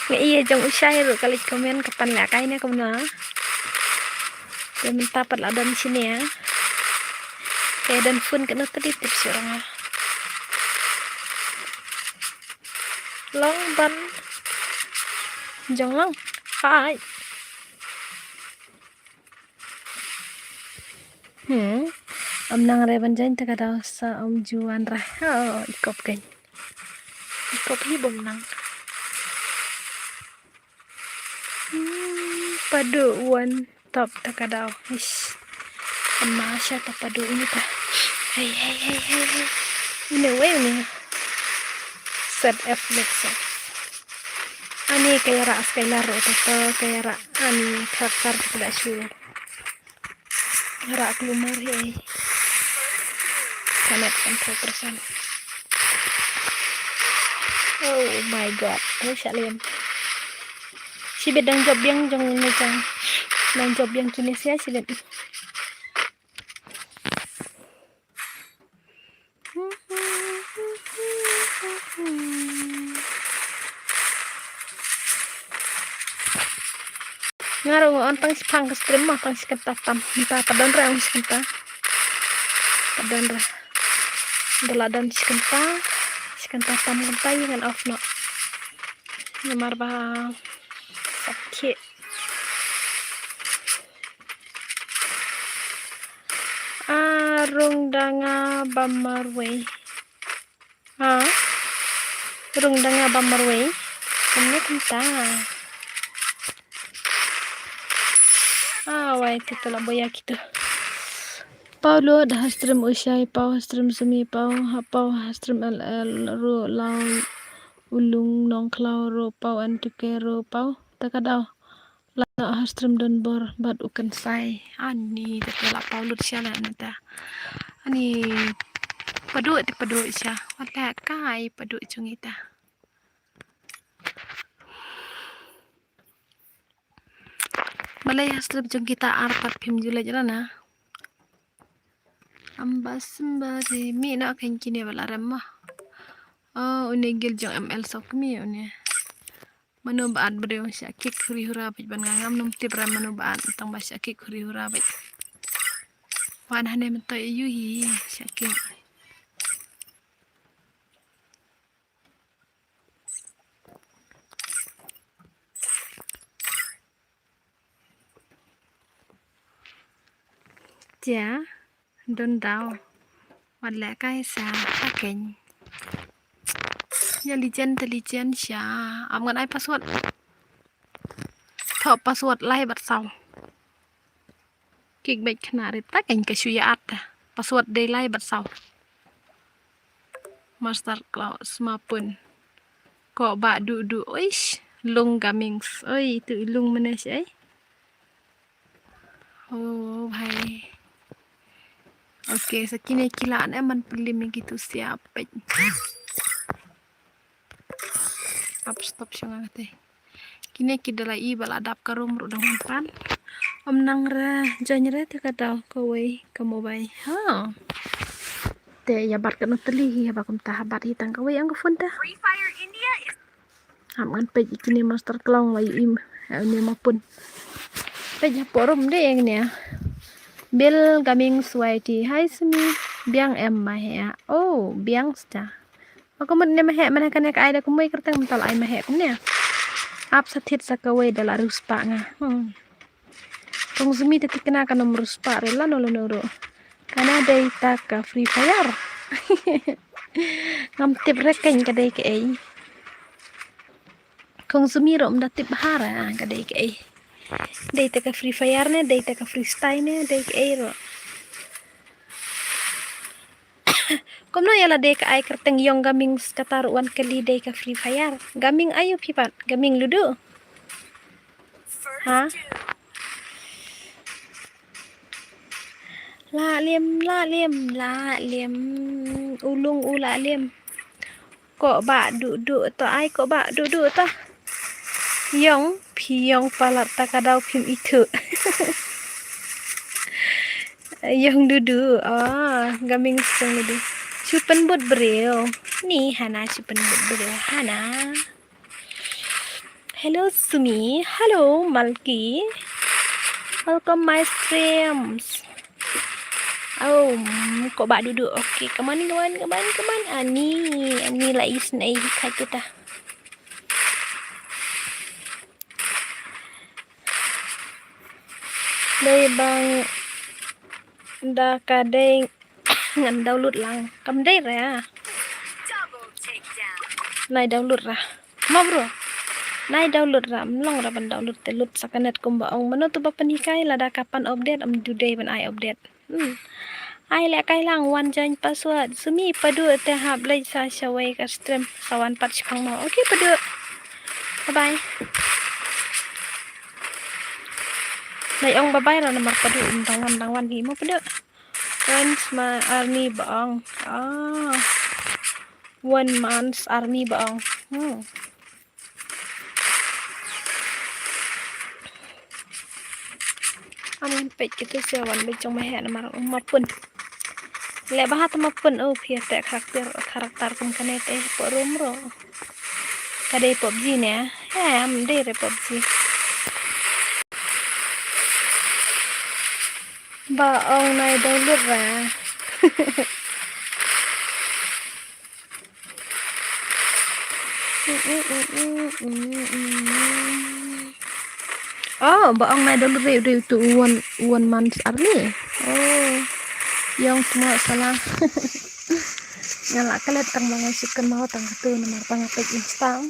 Nga i ïa jong u Shai ruh ka leit comment ka pan leh kai ne kumno. Te mynta pat la don shane. Te don phone kano tadi tip shuh nga. Long ban jong long. Hai. Hmm. Ym nang re ban join te ka daw sa ym ju wan re. Oh, i kop keiñ. I kop hi bym nang. Hmm, Padu wan top te ka daw. Ish. Ym ma sha ta Padu ini ta. Hei, hei, hei, hei, hei. Ini wei ini. Set F lek set. Ani ka ïarah Skylar ruh ta ka ïarah ani thar thar ta ka da shu. Rak lumar hi ai. Kanet kan thok persen. Oh my God. Ai sha lem. Shibit dang jop biang jong ni jang. Dang jop biang kine sia shibit. Nga ruh nga on tang shi phang ka stream ma tang shi kynta tam. Mynta pat don re ong shi kynta. Pat don re. Ynda la don shi kynta. Shi kynta tam kynta ïa ngan off noh. Namar ba sap khie. Ah, rung da nga ba marwei. Ah, rung da nga ba marwei. Kumne kumta. Ah, wai, kito la boya kito. Pau lo da ha stream u Shai, pau ha stream Sumi, pau ha, pau ha stream L L ru lau u Lung Nongkhlaw ru pau N two K ru pau. Ta ka daw. La noh ha stream don bor bad u Kynsai. Ani te la pau lut sha la neta. Ani Padu te Padu sha. Wat la kai Padu jong ita. Balei ha stream jong kita ar pat phim ju leit rana. Amba sembari mi na kan kine bala rem ma. Oh, une gil jong M L sok mi une. Mano ba at briew sha kik huri hura bad ban nga ngam num tip ra mano ba at tang ba sha kik huri hura bad. Wan hane mynta yu hi sha kik. Tia, don daw. Wat leh kai sa, ta keiñ. Ïa legend te legend sha. Ap ngan ai password. Thoh password lai bad saw. Kick back khynnah rit ta keiñ ka shu ïa at ta. Password dei lai bad saw. Master Claus ma pun. Ko ba du du oish. Lung gamings. Oi, tu i lung mane shi ai. Oh, bhai. Okay, sa kine ki la an em man plim ki tu siap pek. Ap stop shong ate. Kine ki da la i ba la dap ka rum ru dang pan. Om nang re, jan re te ka daw ka wei ka mobile. Ha. Te ïa bat ka no teli hi ba kum ta ha bat hi tang ka wei ang ka phone ta. Free Fire India is Am ngan pej i kine Master Clown la i im. Ane ma pun. Pej ha porum de eng ne. Bill Gaming Swaiti. Hai sumi. Biang em ma he. Oh, biang sta. Aku mut ne ma he, mana kane ka ai da kumui kerteng mental ai ma he kumne. Ap sa thit sa kawei da la riewspah nga. Hmm. Kong Zumi te thikna ka nom riewspah re lano lano ro. Kana dei ta ka Free Fire. Ngam tip re keiñ ka dei kaei. Kong Zumi ro mda tip bha re, ah, ka dei kaei. Dei ta ka Free Fire ne, dei ta ka freestyle ne, dei kaei ro. Kumno ïa la dei ka ai kerteng yong gaming kata ruh wan kali dei ka Free Fire. Gaming ayu phi pat, gaming ludu. Ha? La lim, la lim, la lim. Ulung u la lim. Ko ba du du to ai, ko ba du du to. Yong, phi yong palat ta ka daw phim itu. Yong du du, ah, gaming song du. Chupan but breu. Ni hana chupan but breu, hana. Hello Sumi, hello Malki. Welcome my streams. Oh, mm, ko ba du du. Okay, come on, come on, come on, come on. Ani, ani la is na i kha kita. Dei bang da ka dei ngan download lang. Kam dei ra. Nai download ra. Ma bro. Nai download ra. Mlong ra ban download te lut sa ka net kumba ong. Mano tu ba pynhikai lada ka pan update am du dei ban ai update. Hmm. Ai leh kai lang wan join password. Sumi padu te hap leh sa shawei ka stream. Sa wan pat shkang mo. Okay padu. Bye bye. Nai ong bye bye ra namar padu. Dang wan dang wan hi mo padu. When's my army ba ong? Ah. One month's army ba ong. Hmm. Am ngan peit kito sia wan bejong ma he namar ma pun. Leh ba ha ta ma pun oh phi te karakter karakter kum kane te po rum ro. Ka dei PUBG ne? He am dei re PUBG. Ba ong nai download ra. Oh, ba ong nai download re re tu one one month early. Oh. Yong semua salah. Nga la klet tang ma nga shu kynmaw tang katu namar tang nga peit Insta.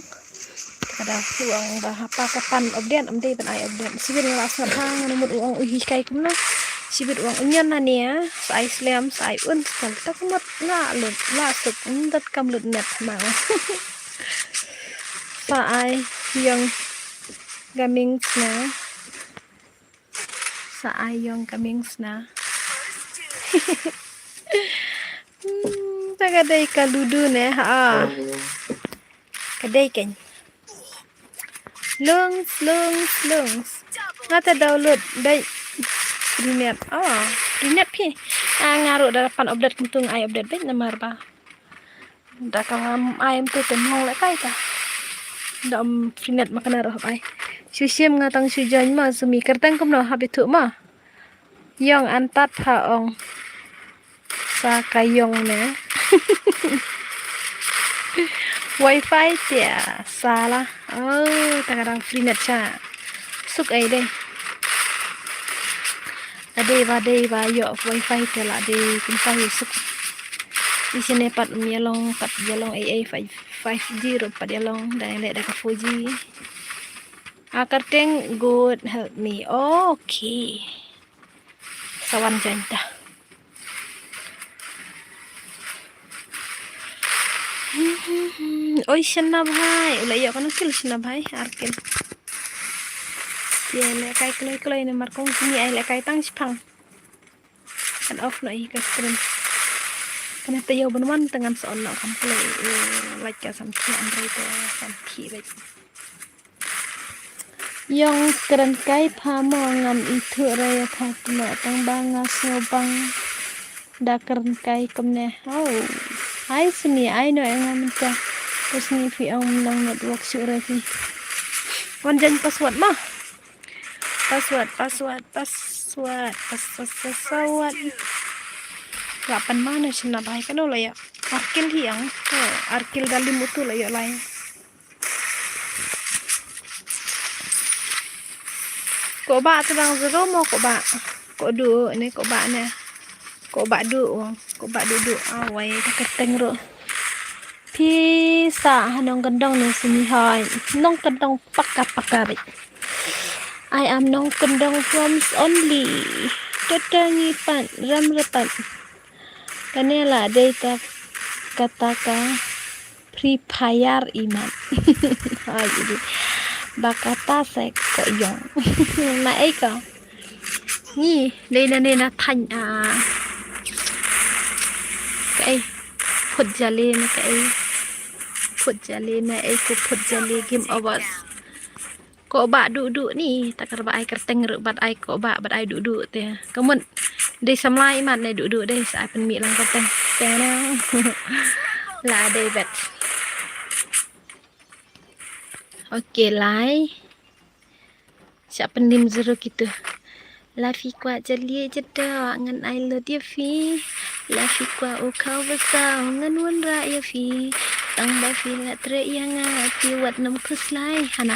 Ka da u ong ba hapa ka pan update, ym dei ban ai update. Shibit nga la sngewthuh hang, nga mut u ong u hikai kumno. Shibit u ong u ñion na nia, sa ai slem, sa ai uninstall. Ta ka mut la lut, la suk, ym dat kam lut net ma nga. Sa ai yong gaming sna. Sa ai yong gaming sna. Hmm, ta ka dei ka ludu ne, ha. Ka dei keiñ. Lungs, lungs, lungs. Nga ta download dei free net. Oh, free net phi. Ah, nga ruh da pan update kumtu ai update beit namar ba. Da ka lam ai em tu te mong le kai ta. Da um free net ma kana roh ai. Shu shim nga tang shu join ma sumi kertang kumno hap ithuh ma. Yong an tat ha ong. Sa ka yong ne. Wifi tia sala. Oh, ta ka dang free net cha. Suk ai dei. Dei ba, dei ba ïoh wifi te la dei kumta ïa suk. Ïa shane pat ym ïalong pat ïalong ei ei, five, five G ruh pat ïalong, dang leh da ka four G. A kyrteng, God help me. Okay. Sa wan join ta. Oi, shna bhai. U la ïoh kano kil shna bhai? Ar kil. Ïa, lehkai kloi kloi namar kong kine ai lehkai tang shipang. Kan off noh ïa ka screen. Kane te ïoh ban wan te ngan sa on noh kham kloi. Ïa, lait ka samthi, Android te samthi beit. Ïong kren kai pha mo, ngam ithuh re ïa pha, tang ba nga sngewbang da kren kai kumne. Oh. Ai sni, ai no, nga mynta. Ka sngi phi ong mynta network shuh re phi. Wan jan password mo. Password, password, password, password, password. La pan ma na shna bhai, kano la ïa. Ar kil hi ang. Oh, ar kil da lim utu la ïa lai. Ko ba te dang zero mo ko ba. Ko du ne ko ba ne. Ko ba du, ko ba du du. Awai, ta kyrteng ruh. Phi sah ha nongkyndong ne sini hai. Nongkyndong paka paka beit. I am nongkyndong from only. Tata ngi pat ram repat. Kane la dei ta kata ka Free Fire imat. Hai idi. Ba kata se ko ïong. Ma ei ko. Ni, dei na ne na than a. Ka ei. Phut jali na ka ei. Phut jali na ei ko phut jali Game Awards. Ko ba du du ni, takar ba ai kyrteng ruh bad ai ko ba bad ai du du te. Ka mut dei samla imat ne du du dei sa ai pynmih lang kyrteng. Te na. La dei bet. Okay, lai. Sa pyndim zero kitu. La phi kwah jali jada ngan ai lut ïa phi. La phi kwah u khaw ba saw ngan wanrah ïa phi. Tang ba phi la treh ïa nga phi wat nym khuslai. Hana.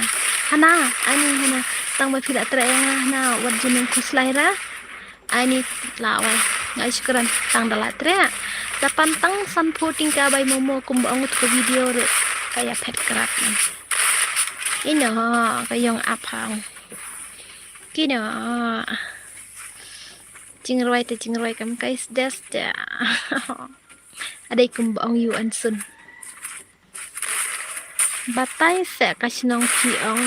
Hana, ani hana. Tang ba phi la treh ïa nga hana wat ju nym khuslai ra. Ani la wai. Nga shukran tang da la treh. Sa pan tang sanphew tyngka bai momo kumba ong utu ka video ruh. Ka ïa phet krap. Ino ka ïong ap hang. Kino. Jingrwai te jingrwai kam kai sdes te. Adei kumba ong yu an sun. Batai se ka shnong ki ong.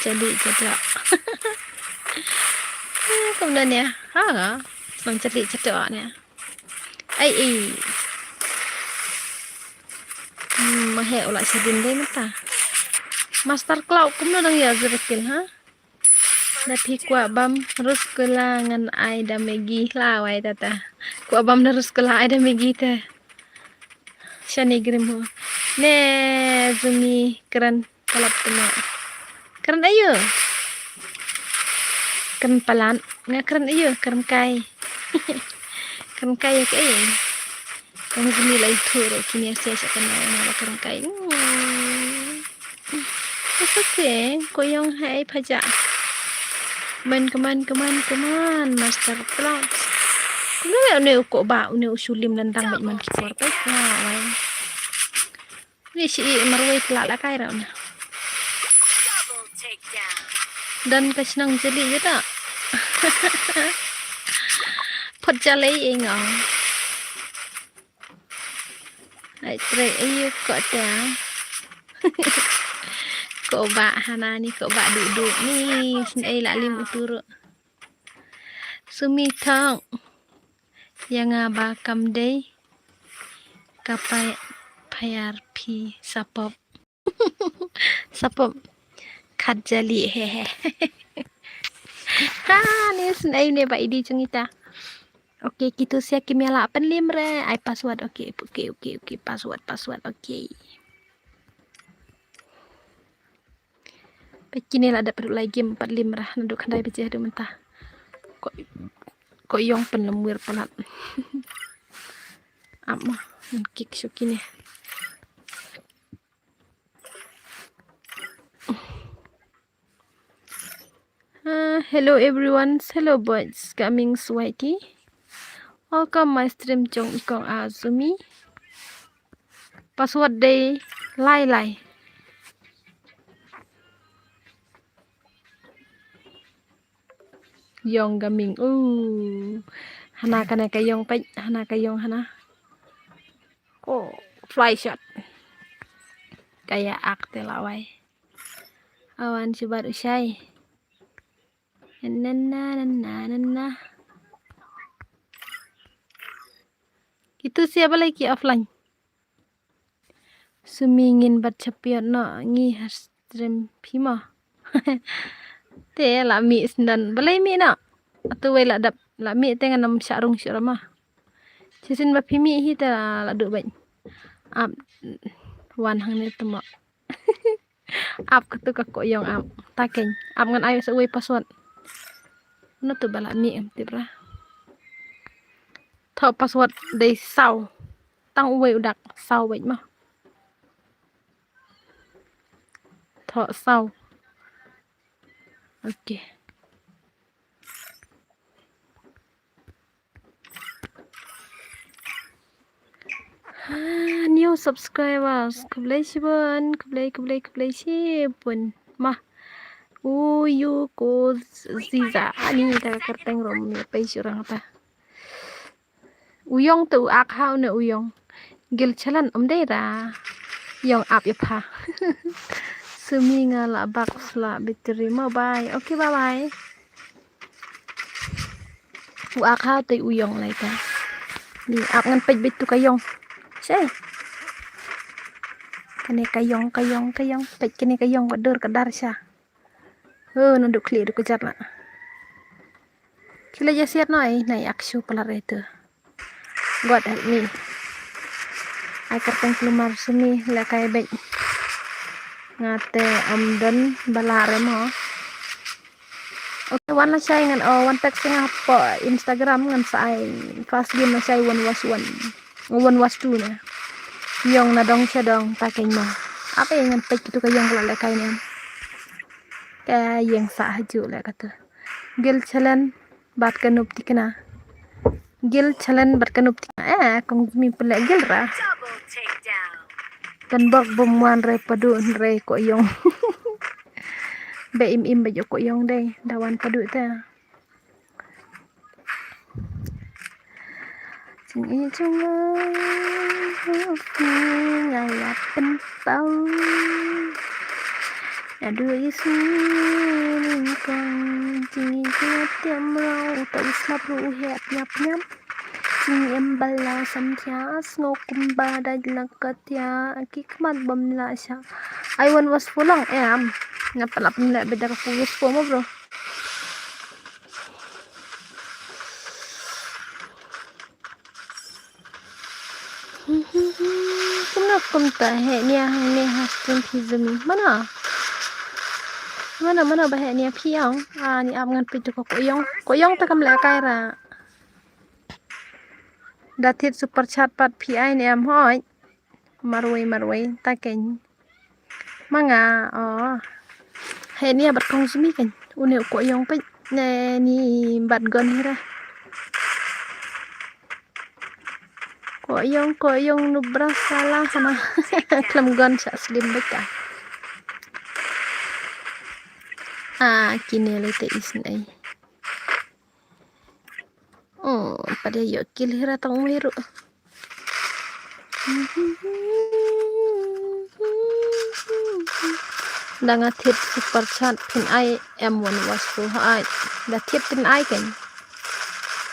Jadi jadi. Kumno ne? Ha. Shnong jadi jadi ne. Ai ai. Hmm, ma he ola sedin dei mata. Master Cloud kumno dang ïa zero kill ha? Da phi kwah bam ruskula ngan ai da Maggi la wai tata. Kwah bam da ruskula ai da Maggi te. Shani grim ho. Ne zumi kren palat tena. Kren ayo. Kren palat. Nga kren ayo. Kren kai. Kren kai ya kai. Kong zumi lai thuro kini asia sa kena nga kren kai. Hmm. It's okay. Ko ïong hai phaja. Man, come on, come on, come on, Master Cloud. Kumno ïa une u ko ba, une u shulim nandang met man ki por peit. Wa, wa. Ni shi i marwei pla la kai ra une. Dan ka shnong jeli jada. Phot jalei ing ong. Ai trei ayu ko ta. Ko ba hana ni ko ba du du ni sngei la lim uturu. Sumi thong. Ïa nga ba kam dei. Ka pai payar phi sapop. Sapop. Khat jali he he. Ha ni sngei ne ba idi jong ita. Okay, kitu sia kim ïa lah pynlim re. Ai password. Okay, okay, okay, okay. Password, password. Okay. Peit kine la dep ruh lai game pat lim ra naduh khyndai baje haduh mynta. Ko, ko ïong pynlem wir palat. Ap ma, ngan kick shuh kine. Uh, hello everyone, hello boys, coming sweaty. Welcome my stream jong i kong Azumi. Password dei lai lai. Yong gaming. Uh. Hana kane ka yong peit, hana ka yong hana. Ko fly shot. Kaya ak te lawai. Awan sibat usai. Nana nana nana. Itu siapa lagi offline? Sumi ngin bat chapiot no ngi ha stream phi mo. Te la mi sndan balai mi no. Atu wei la dap la mi te ngan nam sharung shura ma. Chisin ba phi mi hi te la du bai. Ap wan hang ne tuma. Ap katu ka ko yong ap. Takeng. Ap ngan ai sa wei password. No tu bala mi em tibra. Tho password dei sau. Tang uwei udak sau wei ma. Tho sau. Okay. Ah, new subscribers. Khublei shibun, khublei, khublei, khublei shibun. Ma. Uyu ko ziza. Ani ta kerteng rom ya pai shurang ta. Uyong tu ak hau ne uyong. Gil chalan um dei ra. Yong ap ya pha. Sumi nga la bak sla bitri ma bye. Okay, bye bye. U ak hau te uyong lai ta. Ni ap ngan peit bit tu ka yong. Sei. Kane ka yong, ka yong, ka yong. Peit kane ka yong ka dur ka dar sha. Oh, na duk kli duk ka jar na. Kila ja siat no ai, na yak shu pala re tu. God help me. Ai kerteng kelumar sumi la kai bek. Ngate am don bala re mo. Okay, wan la shai ngan, oh, wan text nga po Instagram ngan sa ai fast game la shai one was one. One was two na. Yong na dong sha dong ta keng ma. Apa yang ngan pek itu ka yong kala le kai ne. Ka yeng sa haju le kata. Gil chalen bat ka nup tikna. Gil chalen bat ka nup tikna. Eh, kong mi pele gil ra. Kan bok bom wan re padu re ko yong. Be im im be jo ko yong dei. Dawan padu ta. Jing i jong nga nga la pynpaw. Adu i sini kong jing i jong nga tiam rau ta u slap ru u heh nyap nyap. Jing i em bala sam thia sngo kumba dai la ka tia ki khmat bam la sha. Ai wan was pulang em. Nga pala pynlek beda ka puyus po mo bro. Kumno kumta heh nia hangne ha stream phi zumi. Mana? Mana, mana ba heh nia phi ong? Ah, ni ap ngan phi tu ko koyong. Koyong ta kam le kai ra. Da thied super chat pat phi ai ne em hoi. Marwei, marwei, ta keng. Ma nga, oh. Heh nia bat kong sumi keng. Une u koyong peit. Ne ni bat gon hira. Koyong, koyong nu brasala hana. Klem gon sa slim beta. Ah, kine le te isnei. Oh, pada yo kil hira tang wei ru. Da nga thied super chat phin ai em wan was tu ha ai. Da thied phin ai keng.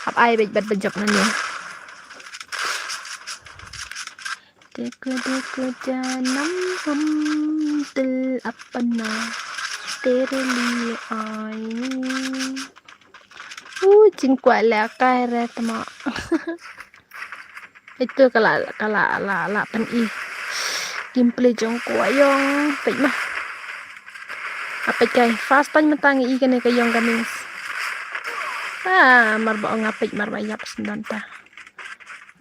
Hap ai bej bat bejok na ni. Deko deko janam hum dil apna tere liye aaye. Uh, jingkwah le kai re tama. Itu kala kala la la pan i. Gameplay jong ko ayong pek mah. Apek kai first time matang i kane ka yong ka mings. Ah, mar ba ong apek mar ba yap sendon ta.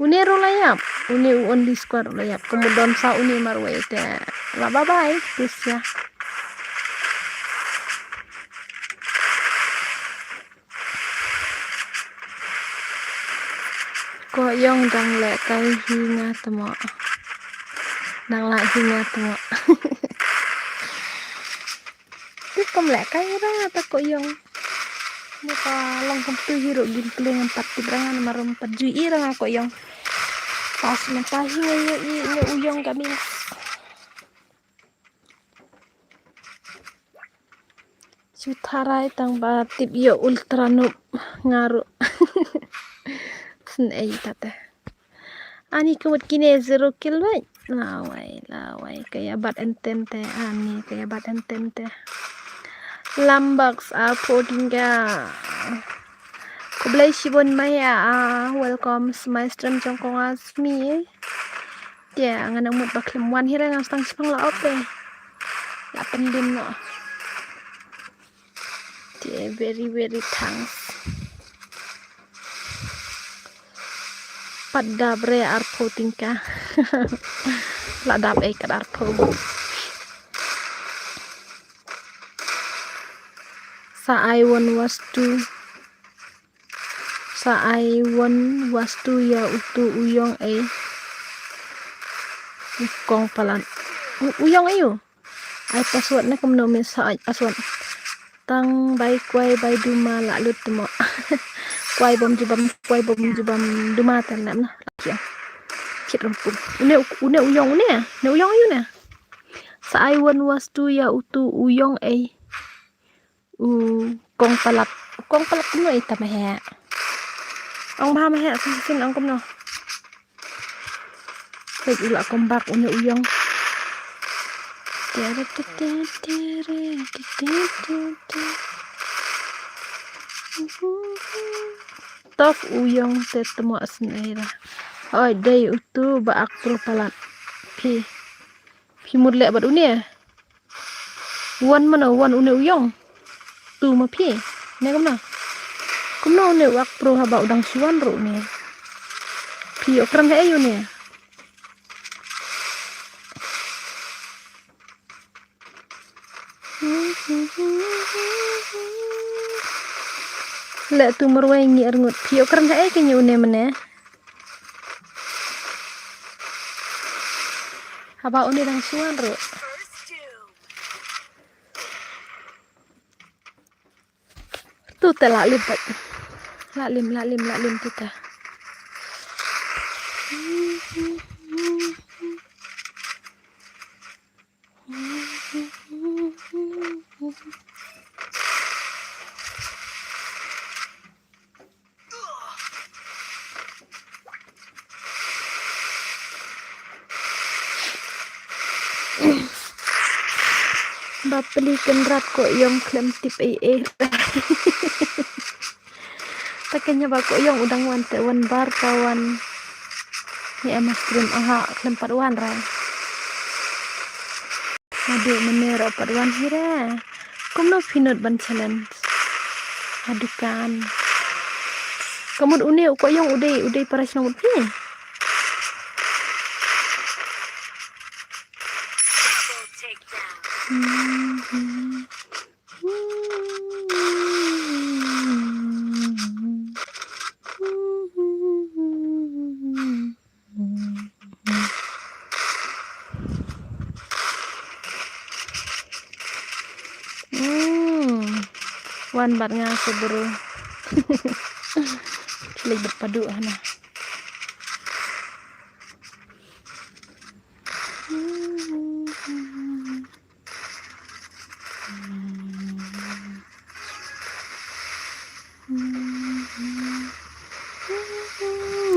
Une ru la yap, une u only squad ru la yap. Kumudon sa une marwei te. La bye bye, terus ya. Ko Yong dang leh kai hi nga tmo. Dang leh hi nga tmo. Ti kam leh kai ra ta Ko Yong. Ni ka long kum tu hi ro gin pling pat ti brang na marum pat ju i ra nga Ko Yong. Pas na ta hi nga i ne U Yong kami. Shu tharai tang ba tip ïa Ultra Noob nga ruh. Snei ta te. Ani ka mut kine zero kill wai. Lawai, lawai. Ka ïa bat enten te. Ani ka ïa bat enten te. Lambox a photing ka. Khublei shibun maya a welcome my stream jong kong Asmi. Te nga nang mut ba khlem wan hi re nga stang shipang la op te. La pyndim no. Te very very thanks. Pat dap re arphew tyngka. La dap ei kat arphew. Sa ai won wastu. Sa ai won wastu ïa utu u Yong ei. U kong palat. U, u Yong ei u. Ai password ne kumno me sa ai password. Tang bai kwai bai duma la lut mo. Kwai bom jubam kwai bom jubam duma tan na. Kiya. Kit rum pum. Une u, une u Yong une. Ne u Yong ei une. Sa ai won wastu ïa utu u Yong ei. U kong palat. U kong palat kumno ita mehek. Ong ba mehek sin sin ong kumno. Kek ula kombak une u Yong. Tere tere tere tere tere. Tof u Yong te tmo asnei ra. Oi dei utu ba ak pro palat. Phi. Phi mut leh bad une. Wan mano wan une u Yong. Tu ma phi. Ne kumno. Kumno une u ak pro haba u dang shuan ru une. Phi okran he ei une. Leh tu marwei ngi arngut phi okran ha ei kani une mane. Haba une dang shuan ru. Tu te la lim pat. La lim, la lim, la lim tu te. Bapli kynrad ko yong khlem tip ei ei. Ta kynja ba ko yong u dang wan te wan bar ka wan. Ni ama stream aha khlem pat wan ra. Adu mane ra pat wan hi ra. Kumno phi not ban challenge. Adukan. Ka mut une u ko yong u dei u dei para shnong mut phi. Hmm. Wan bad nga se bru. Klik bad padu hana.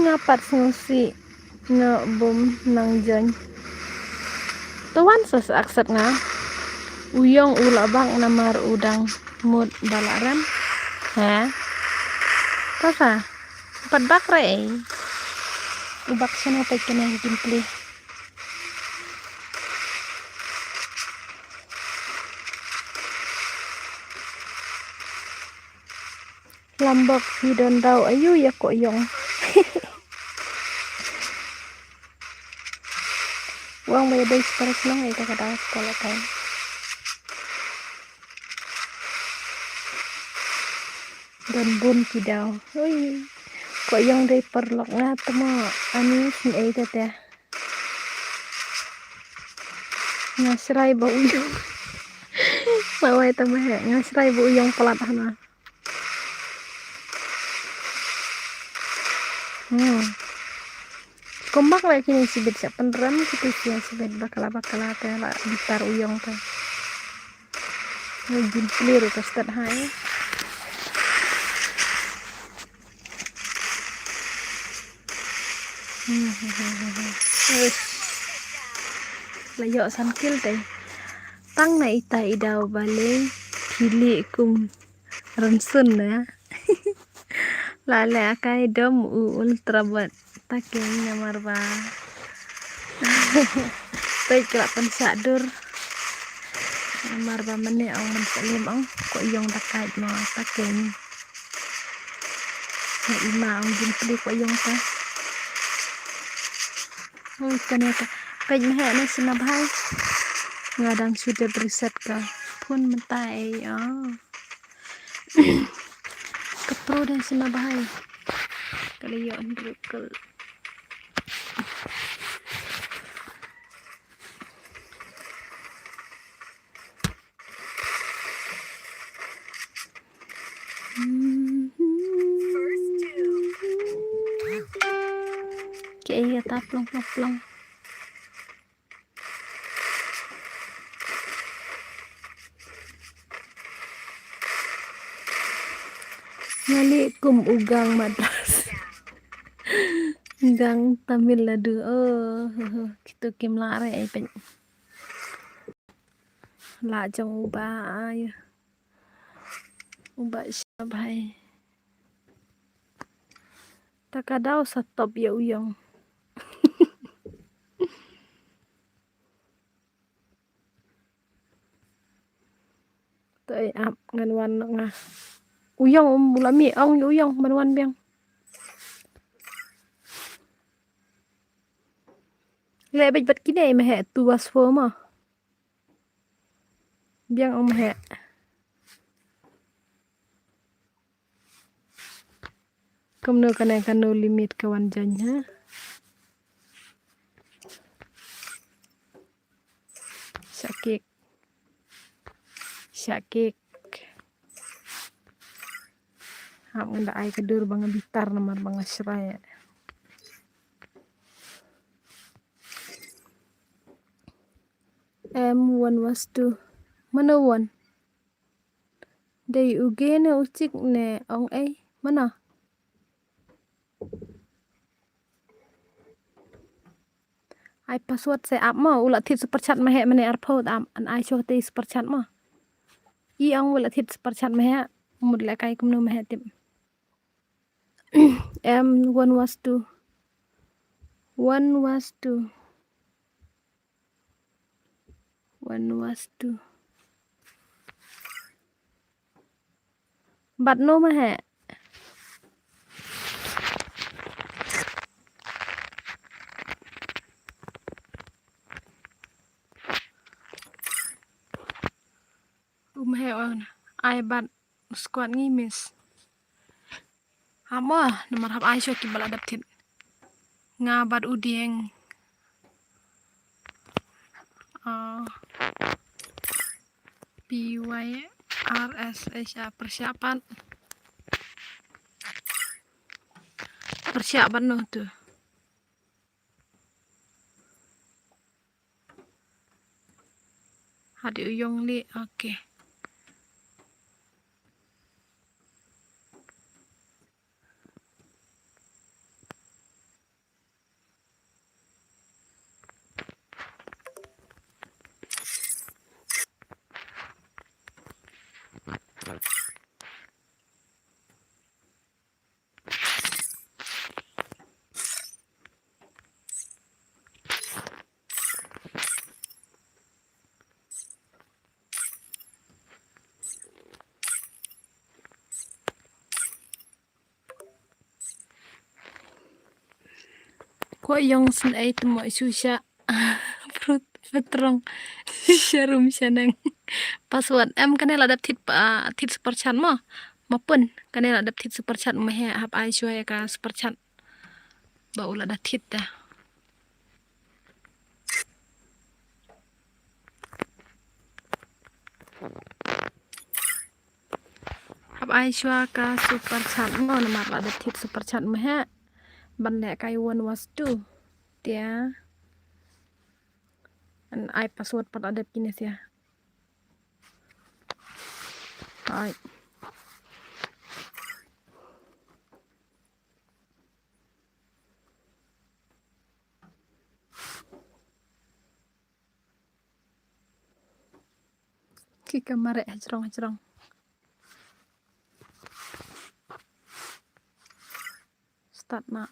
Nga pat sngewsih nga bum nang join. To wan sa sa accept nga. U yong u la bak namar u dang mut ba la rem. He. Pasa. Pat bak re. U bak sino pa kene gameplay. Lambok phi don daw ayu ya ko yong. Wang ba ya dei separat nang ita ka daw sekolah kan. Don bun ki daw. Oi. Ko Ïong dei paralok nga tama ani sngewthuh te. Nga shrai ba u ïong. Lawei tama he nga shrai ba u ïong palat hana. Hmm. Kumba kala kine shibit sha pynrem kito shibit bakala bakala te la bitar u ïong te. Jin plir ka stad hai. La ïoh san kil te. Tang na ita i daw balei phi leh kum rynsun na. La leh akai dom u ultra bot. Ta keng namar ba. Peit ka la pynshah dur. Namar ba mane ong man sa lim ong ko ïong da kait mo ta keng. Nga ima ong jin pli ko ïong ta. Oi kane ta. Peit mah ne sina bhai. Nga dang shu dep reset ka phone mynta ei. Oh. Ka pro dang sina bhai. Ka la ïoh hynriew kal. Kaei kata plong plong plong. Nga leh kum u gang Madras. Gang Tamil Nadu. Oh, ho, ho. Kito kim lah re ai peit. Lah jong u ba ai. U ba sha bhai. Ta ka daw sa top ïa u ïong. Te ap ngan wan nga. U ïong um bula mi ong ïa u ïong ban wan biang. Leh beit bad kine ma he tu was fo ma. Biang ong ma he. Kumno kane ka no limit ka wan jaiñ ha. Shakik. Shakik. Hap ngan da ai ka dur ba nga bitar namar ba nga shrai. M one was two. Mano one? Dei u ge ne u chik ne ong ei mano? Ai password se ap mo u la thied super chat ma he mane arphew da am an ai sho te super chat mo. I ong u la thied super chat ma he mut le kai kumno ma he tip. M one was two. One was two. One was two. Bad no ma he. Um he on ai bad squad ngi miss. Hamo namar hap ai sho ki ba la dap thied. Nga bad u dieng. Ah. P Y R S H A pyrshah pat. Pyrshah pat noh tu. Hadi u yong li, okay. Ko yong sngewthuh mo isu sha. Prut petrong. Sharum shaneng. Password em kane la dap thied pa thied super chat mo. Ma pun, kane la dep thied super chat ma he, hap ai shuwa ïa ka super chat. Ba u la da thied da. Hap ai shuwa ka super chat mo, namar la dep thied super chat ma he. Ban leh kai one was two. Tia. An ai password pat la dep kine sia. Ai. Ki ka mareh hajrong hajrong. Start na.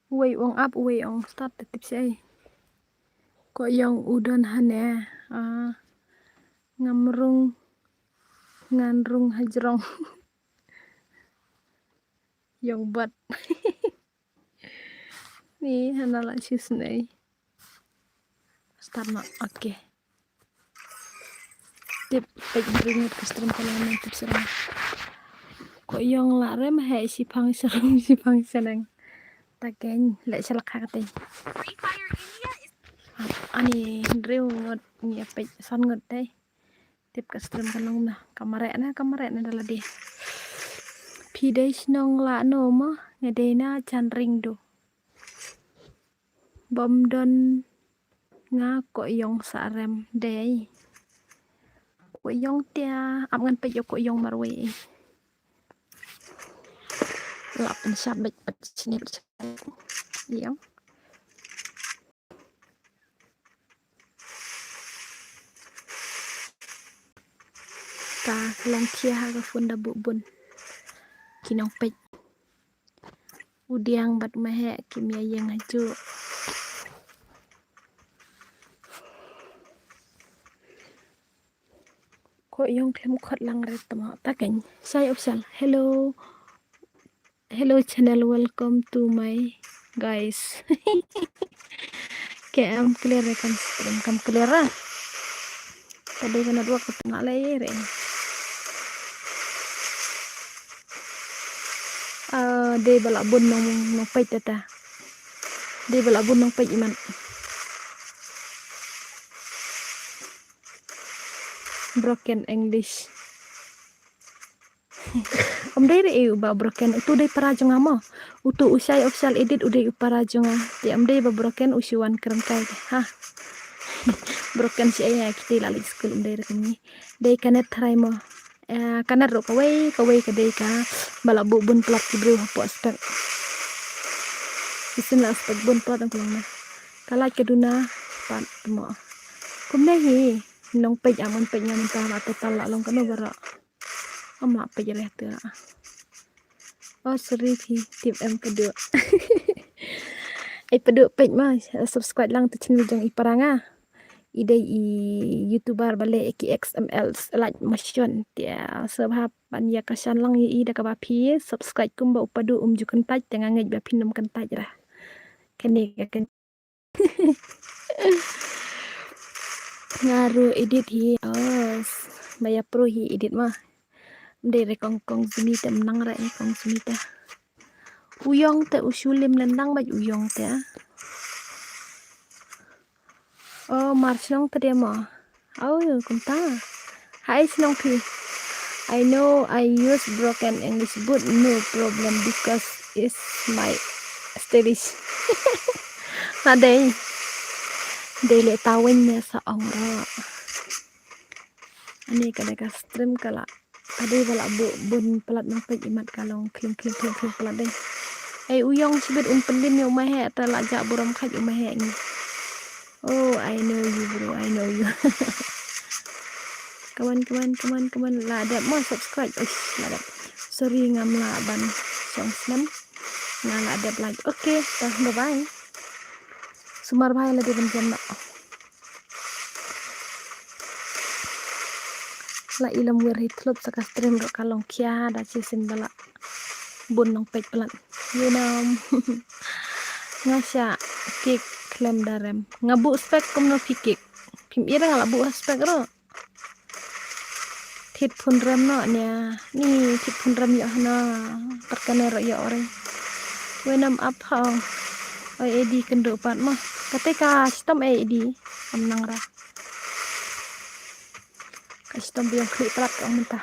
Uwei ong ap, uwei ong start, te tip shi ei. Ko ïong u don hane. Ah, ngam rung, ngan rung hajrong. Ïong bat. Ni hana la shisnei. Start na, okay. Tip peit bring it custom pala na tip sirang. Ko ïong la rem he shipang sharung shipang shaneng. Ta keiñ leh shalak ha katei. Ani hynriew ngut ngi ïa peit san ngut dei. Tip ka stream ka long na ka mareh na ka mareh na da lade. Phi dei shnong la no mo, nga dei na Chanring du. Bym don nga ko ïong sa rem dei. Ko ïong tia ap ngan peit ïa ko ïong marwei. La pynshap beit pat sini pat sini. Ïong. Ka long khia ha ka phone da buh bun. Ki nongpeit. U diang bad u maheh kim ïa ïeng hajuh. Ko ïong khlem khot lang re tama ta keiñ. Shai Official. Hello. Hello channel, welcome to my guys. Ke am clear re kam, kam clear ra. Tadi ka network ka tengah lei re. Ah, dei ba la bun nong, nongpeit ta. Dei ba la bun nongpeit iman. Broken English. Ym dei re uba broken, utu dei para jong nga mo. Utu u Shai Official Edit u dei u para jong nga. Te ym dei ba broken u shu wan kren kai te. Ha. Broken shi ei, kiti la leit skul, ym dei re kumne. Dei ka net tharai mo. Eh, ka net ruh kawei, kawei ka dei kaba la buh bun palat ki briew hapoh spek. Shisien la spek bun palat ong ka long na. Ka lait ka duna pat mo. Kumne hi. Nongpeit am ngan peit nga mynta la total la long kano baroh. Ym lah peit re te. Oh, sorry phi, tip em padu. Ai padu peit ma, subscribe lang te channel jong i para nga. I dei i YouTuber ba leh ki X M L slide motion. Te sa bha ban ïa ka shan lang ïa i da kaba phi subscribe kumba u padu um ju kyntait te nga ngeit ba phin ym kyntait ra. Kane ka kyn- Nga ruh edit hi, oh, ba ïa pro hi edit ma. Ym dei re kong, kong Zumi te ym nang re kong Zumi te. U ïong te u shu lim lyndang bad u ïong te. Oh, mar shnong te de mo. Oh, kumta. Hai shnong phi. I know I use broken English, but no problem because it's my stylish. Na dei. Dei le tawin ne sa ong ro. Ani ka dei ka stream ka la. Ka dei ba la bu bun palat nang peit imat ka long kling kling kling kling palat dei. Ei u ïong shibit un pynlim ïa u maheh ta la jah burom khat u maheh ngi. Oh, I know you, bro. I know you. Come on, come on, come on, come on. La dep mo subscribe. Uish, la dep. Sorry, ngam lah ban shong slem. Nga la dep like. Okay, ta, bye bye. Sumar bha ïa lade ban jem noh. La i lam wir hi tlup sa ka stream ruh ka long khia da shisien ba la bun nongpeit palat. Ïa nam. Nga shah kik khlem da rem. Nga buh spek kumno phi kik. Phim i re nga la buh spek ruh. Thit phun rem noh nia. Ni thit phun rem ïoh hana. Pat kane ruh ïoh ore. Wenam ap hong. Oi edi kynduh pat mo. Kate ka shitom edi. Kam nang ra. Ka shitom biang khlieh palat ka ong mynta.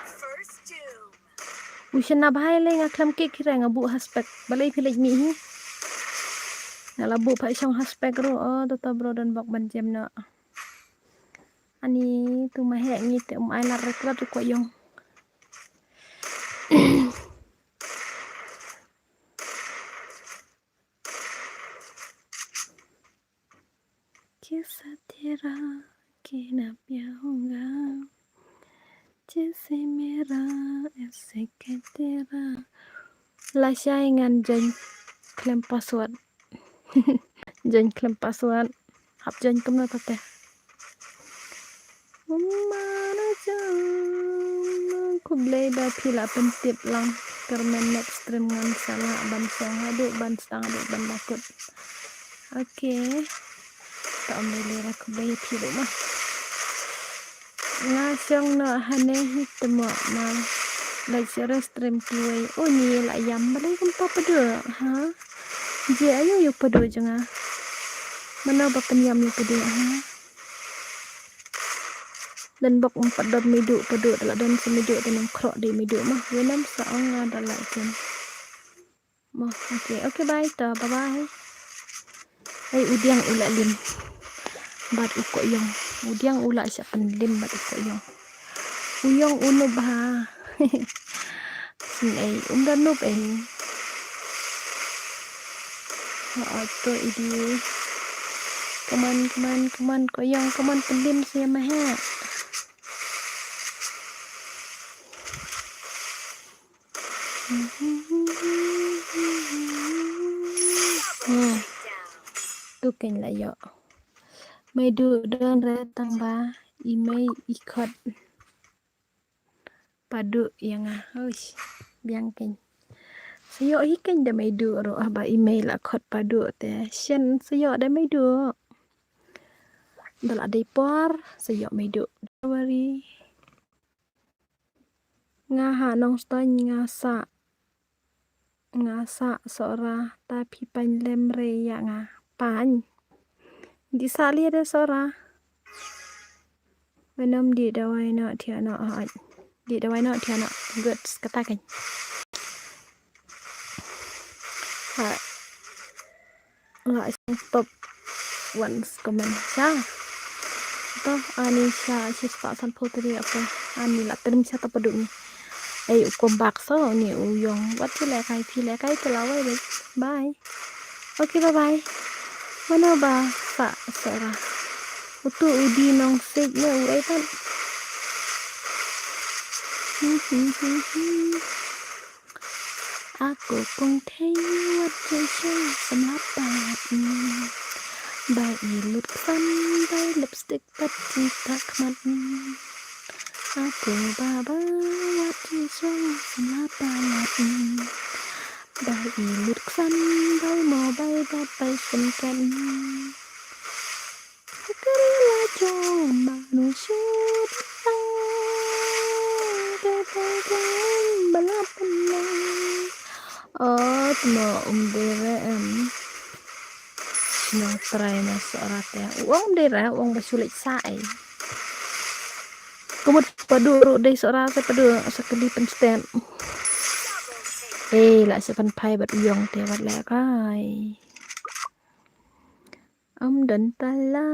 U shna bha ïa lei nga khlem kit khire nga buh ha spek. Balei phi leit mih hi. Nga la buh pha shong ha spek ruh. Oh, to to bro don bok ban jem noh. Ani tu ma heh ngi te um ai lar reklat u ko yong. Kisa tera kina pia honga. Jesse mera ese ketera. Lashai ngan join khlem password. Join khlem password. Hap join kumno tate. Mano jong khublei ba phi la pyntip lang. Kyrmen next stream ngan sa lah ban song haduh ban stang haduh ban dakut. Okay. Ta om lei lei ra khublei phi ruh ma. Nga shong noh hane hi te mo ma. Leit sha restaurant kiwei. O ngi la ïam balei kumta padu ha. Je ayo yu padu jong nga. Mano ba pynïam yu padu ha. Dan bok um pat don meidu padu da la don sa meidu da nang khroh dei meidu ma. Wenam sa ong nga da la jem. Mo, okay, okay, bye to, bye bye. Ai u diang u la lim. Bad u ko yong. U diang u la sha pen lim bad u ko yong. U yong u nup ha. Sing ai um da nup ai. Ha to idi. Come on, come on, come on, ko yong, come on, pen lim sia ma ha. Hmm. Tu kein la ïoh. Meidu don re tang ba i mei i khot. Padu ïa nga. Uish. Biang kein. Sa ïoh hi kein da meidu ruh ah ba i mei la khot padu te. Shen sa ïoh da meidu. Da la dei por sa ïoh meidu. Don't worry. Nga ha Nongstoiñ nga sah. Nga sah Sohra ta phi paiñ lem re ïa nga. Paiñ. Di sah lia de Sohra. Wenam di dawai noh thiah noh hooid. Di dawai noh thiah noh. Good kata kan. Ha. Nga isang top one comment sha. To ani sha shispah sanphew tarik apa. Ani la trim sha to padu ni. Ai u kombak so ni u yong. Wat phi lehkai phi lehkai te lawai dei. Bye. Okay, bye bye. Mano ba sa Sohra. Utu u di Nongsej ne u ai pat. Hmm, hmm, hmm, hmm. Aku kong thei wat ju shong samla pat. Bai i lut ksan bai lipstick pat jingtak mat. Aku baba wat ju shong samla pat. Bai i lut ksan bai mo bai bat bai sum kat. Kari la jong manu shut. Bala penang. Oh, tmo um dere em. Shnong trai na Sohra te. Uong dere, uong ba shu leit sa ai. Kumut padu ruh dei Sohra te padu sa kali pen stet. Eh, la sa pen phai bad u yong te wat lehkai. Om don tala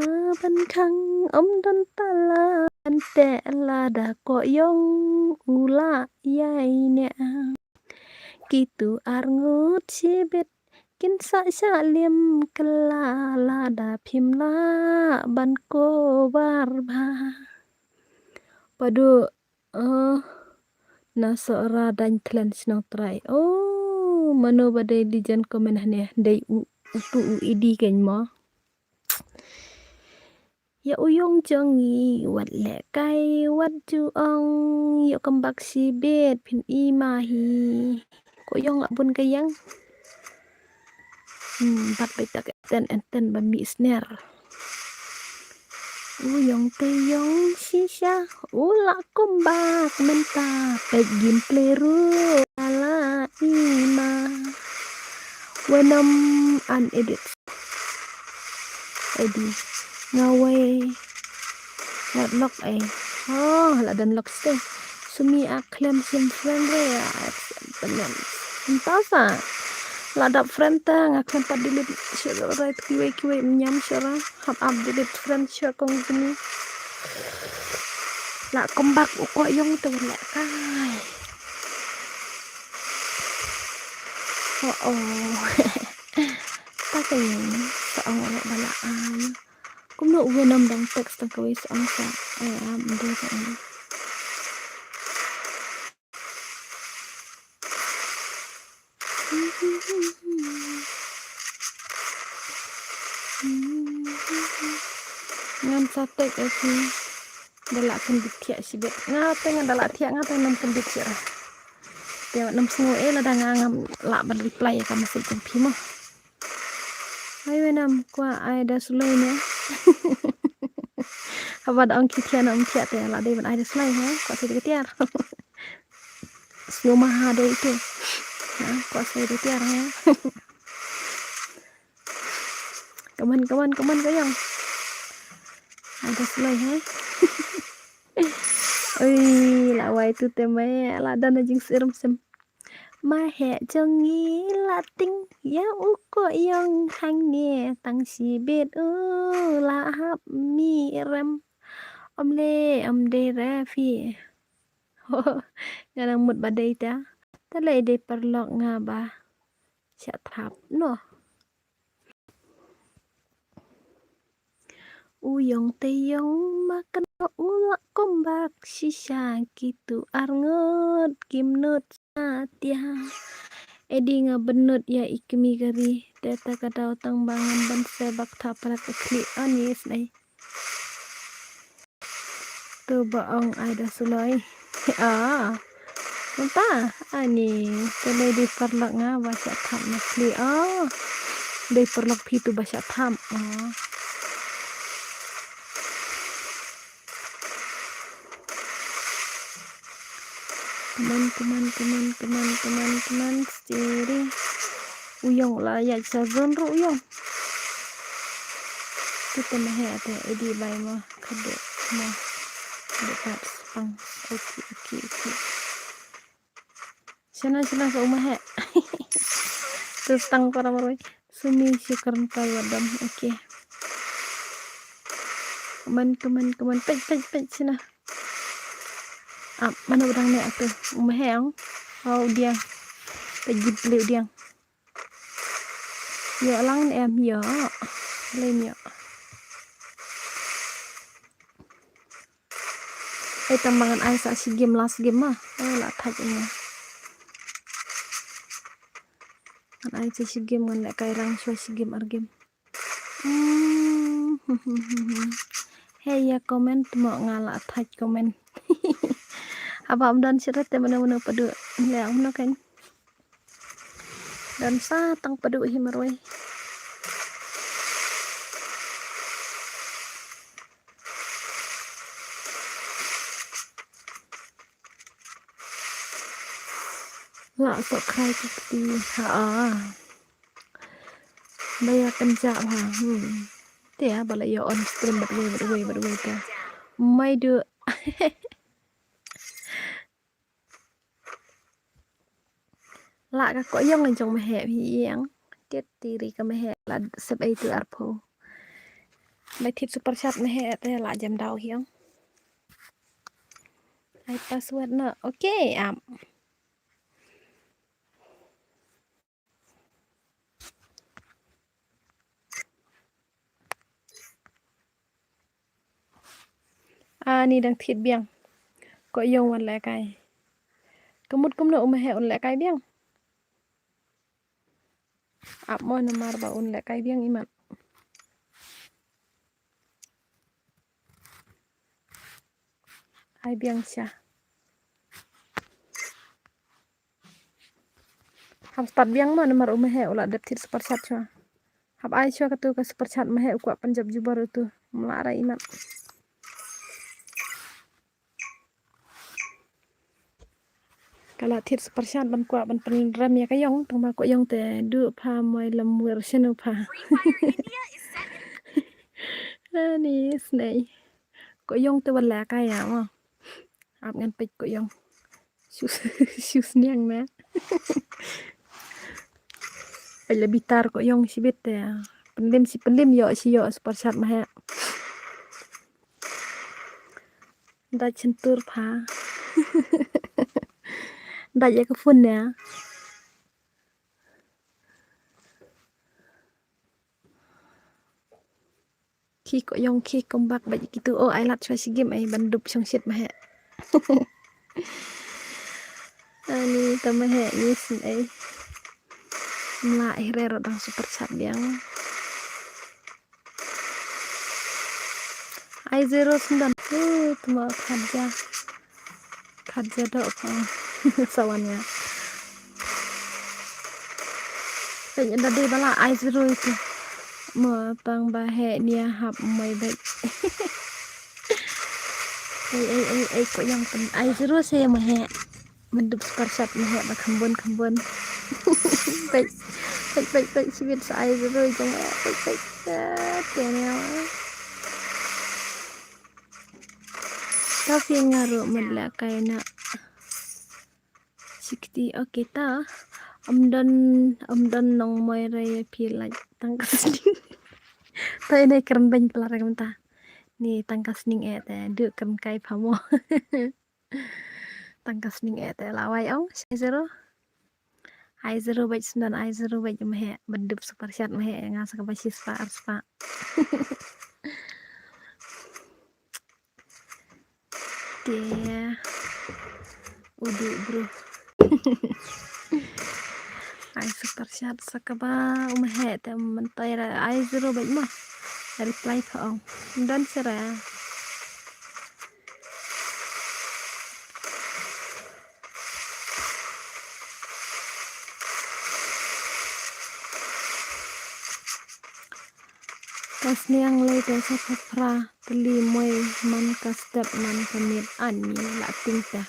ban khang, om don tala ban teh lada ko yong u la ïai ne. Kitu ar ngut shibit kin sa sha liam kylla lada phim la ban ko bar ba. Padu Oh, na Sohra dain thlen shnong trai. Oh, mano ba dei lijan komen hane dei u utu u idi kein mo. Ya u yong jong i wat lehkai wat ju ong ya kambak shibit phin i ma hi. Ko yong abun ka yang. Hmm, bat bai tak enten enten ba mi sner. U ïong te ïong shisha, u la kumba mynta, peit gameplay ruh la ima. Wenam unedit. Edi. Nga wei. Nga lok ei. Oh, la dang lok ste. Sumi a khlem shim friend re, a, accept the name. Entah sa. La dap friend ta, nga khlem pat delete. Sure, right, kiwei, kiwei, mnyam, sure. Hap ap delete friend, sure, kong jini. La kumba u ko ïong te lehkai. Oh, oh. Ta ka ïong, sa ong leh ba la ai. Kumno u Wenam dang text tang kawei sa ong sa. Ai, am, de sa ong. Ngan sa tek ïa phi. Da lah kyndit thiah shibit. Nga te ngan da lah thiah, nga te ngam kyndit shuh re. Te ngam sngew ei lada nga ngam lah ban reply ïa ka message jong phi mo. Hai Wenam, kwah ai da suloi ne. Haba da ong ki thiah ne ym thiah te la dei ban ai da suloi ha. Kwah sei da ka tiar. Sngewma ha dei te. Ha, kwah sei da tiar ha. Come on, come on, come on, ka ïong. Ai da suloi ha. Ui, la wai tu te me, la don na jingsyrem sem. Ma heh jong ngi la ting ïa u ko ïong hangne tang shibit u la hap mih rem. Ym leh, ym dei re phi. Nga dang mut ba dei ta. Ta lei dei paralok nga ba shah thap noh. U ïong te ïong ma kynnoh u la kumba shisha, kitu arngut kim nud satia. Edi nga bynnud ïa i kmie ka ri te ta ka daw tang ba ngan ban se bak thap rak ka khlieh anis nei. Tu ba ong ai da suloi. Ah. Mynta ani te lei dei paralok nga ba shah thap na khlieh. Ah. Dei paralok phi tu ba shah thap. Ah. Come on, come on, come on, come on, come on, come on, steady. U ïong la ïaid sha zone ruh u ïong. Kita ma heh te edi bai ma khadduh ma. Khadduh pat spang. Okay, okay, okay. Shana, shana ka u ma heh. Tu stang para marwei. Sumi shu kren kai wadam. Okay. Come on, come on, come on. Peit, peit, peit shana. Ah, mano ba dang ne atu? U ma heh ong. Oh, u diang. Peit gameplay u diang. Ïoh lang ne em ïoh. Lem ïoh. Ei, tang ba ngan ai sa shi game, last game ma. Oh, la thait ïa nga. Ngan ai sa shi game, ngan leh kai rang shuwa shi game ar game. Hmm. Hei ïa comment mo, nga la thait comment. Haba ym don shuh te mano mano padu. Leh mano kan. Don sa tang padu hi marwei. La subscribe ki kti ha. Ba ïa kynjah ha. Hmm. Te ba la ïa on stream bad wei bad wei bad wei te. Mai du. La ka ko ïong jong ma heh hi ïeng. Tiet tiri ka ma heh la sep ei tu arphew. Mai thit super chat ma heh te la jam daw hi ïeng. Ai password na. Okay, am. Ani dang thied biang. Ko ïong wan lehkai. Ka mut kumno u ma heh un lehkai biang. Ap mo namar ba un lehkai biang imat. Ai biang sha. Hap start biang mo namar u ma heh u la dep thied super chat shuwa. Hap ai shuwa katu ka super chat ma heh u kwah pynjop jubor utu. Mla ra imat. Ka la thied super chat ban kwah ban pynrem ïa ka ïong, tang ba ka ïong te duh pha, moi lem wir shano pha. Ani snei. Ka ïong te wan la ka ïa mo. Ap ngan peit ka ïong. Shu, shu sniang na. Ai la bitar ka ïong shibit te. Pynlim shi pynlim, ïoh shi ïoh super chat ma he. Dait chentur pha. Dait ïa ka phone ïa. Ki ko ïong ki comeback bad kitu. Oh, ai lad chwa shi game ai ban dup shong shit ma he. Ani ta ma he ni sin ai. Mla ai re ro dang super chat biang. Ai zero sembilan. Uh, tuma khaja. Khaja dok. Sawan nga. Peit da dei bala ai zero itu. Mo tang ba he nia hap moi bek. Ei ei ei ei ko ïong pyn ai zero se mo he. Mendup super chat mo he ba khambon khambon. Peit peit peit peit sibit sa ai zero jong peit peit. Te nia. Tapi nga ruh mut leh kai na. Sikti, okay ta. Am don, am don nong moi re phi lait tang ka sning. Ta ine kren beng pala re mynta. Ni tang ka sning eh te du kren kai pha mo. Tang ka sning eh te lawai ong, ai zero. Ai zero bad snan, ai zero bad ma he, ban dup super chat ma he, nga sa ka ba shi spah ar spah. Te u du bro. Ai super chat sa kaba u ma he te mynta ïa ai zero bad ma reply pha ong. Don sera. Ka sniang lei te sa ka phra tylli moi man ka step man ka miet ani la ting te.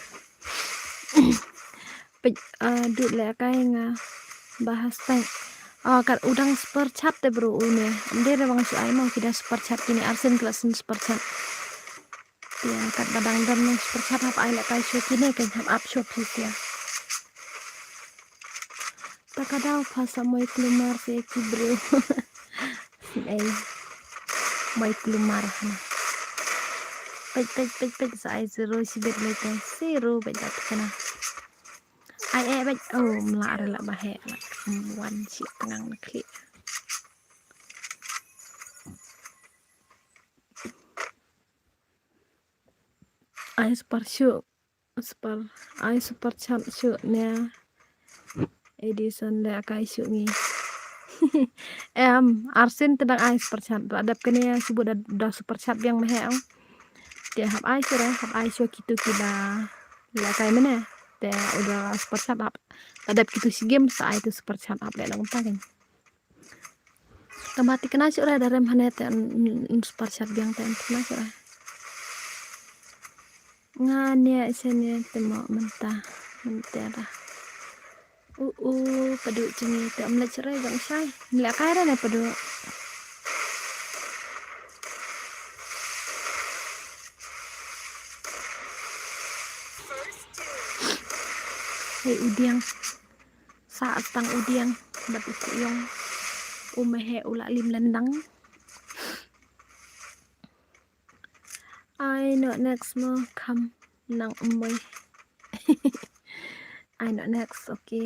Peit, ah, dut le kai nga ba hashtag. Ah, kat u dang super chat te bro une. Ym dei re bang shu ai mo ki da super chat kine arsien ki la send super chat. Te kat ba dang don nong super chat hap ai le kai shu kine kan hap ap shu phi sia. Ta ka daw pha sa moi klumar se ki bro. Ei. Moi klumar hana. Peit peit peit peit sa ai zero sibit le kan zero peit dat kana. Ai eh beit oh mla re la ba he la. Wan shi tngang na khlieh. Ai super shu super ai super chat shu ne. Edison le kai shu ngi. Em arsin te dang ai super chat ba dep kene shu bu da super chat biang ma he. Te hap ai shu re hap ai shu kitu ki ba le kai mene. Te u da super chat hap ba dep kitu shi game sa ai tu super chat hap le long ta kan. Tama ti kena shu re da rem hane te super chat biang te kena shu re. Nga ne sene te mo mynta mynta da. U u padu chingi te mle shu re jong shai mle kai re ne padu. Hei u diang. Sa tang u diang bad u kuyong. U mehe u la lim lendang. Ai no next mo kham nang umoi. Ai no next okay.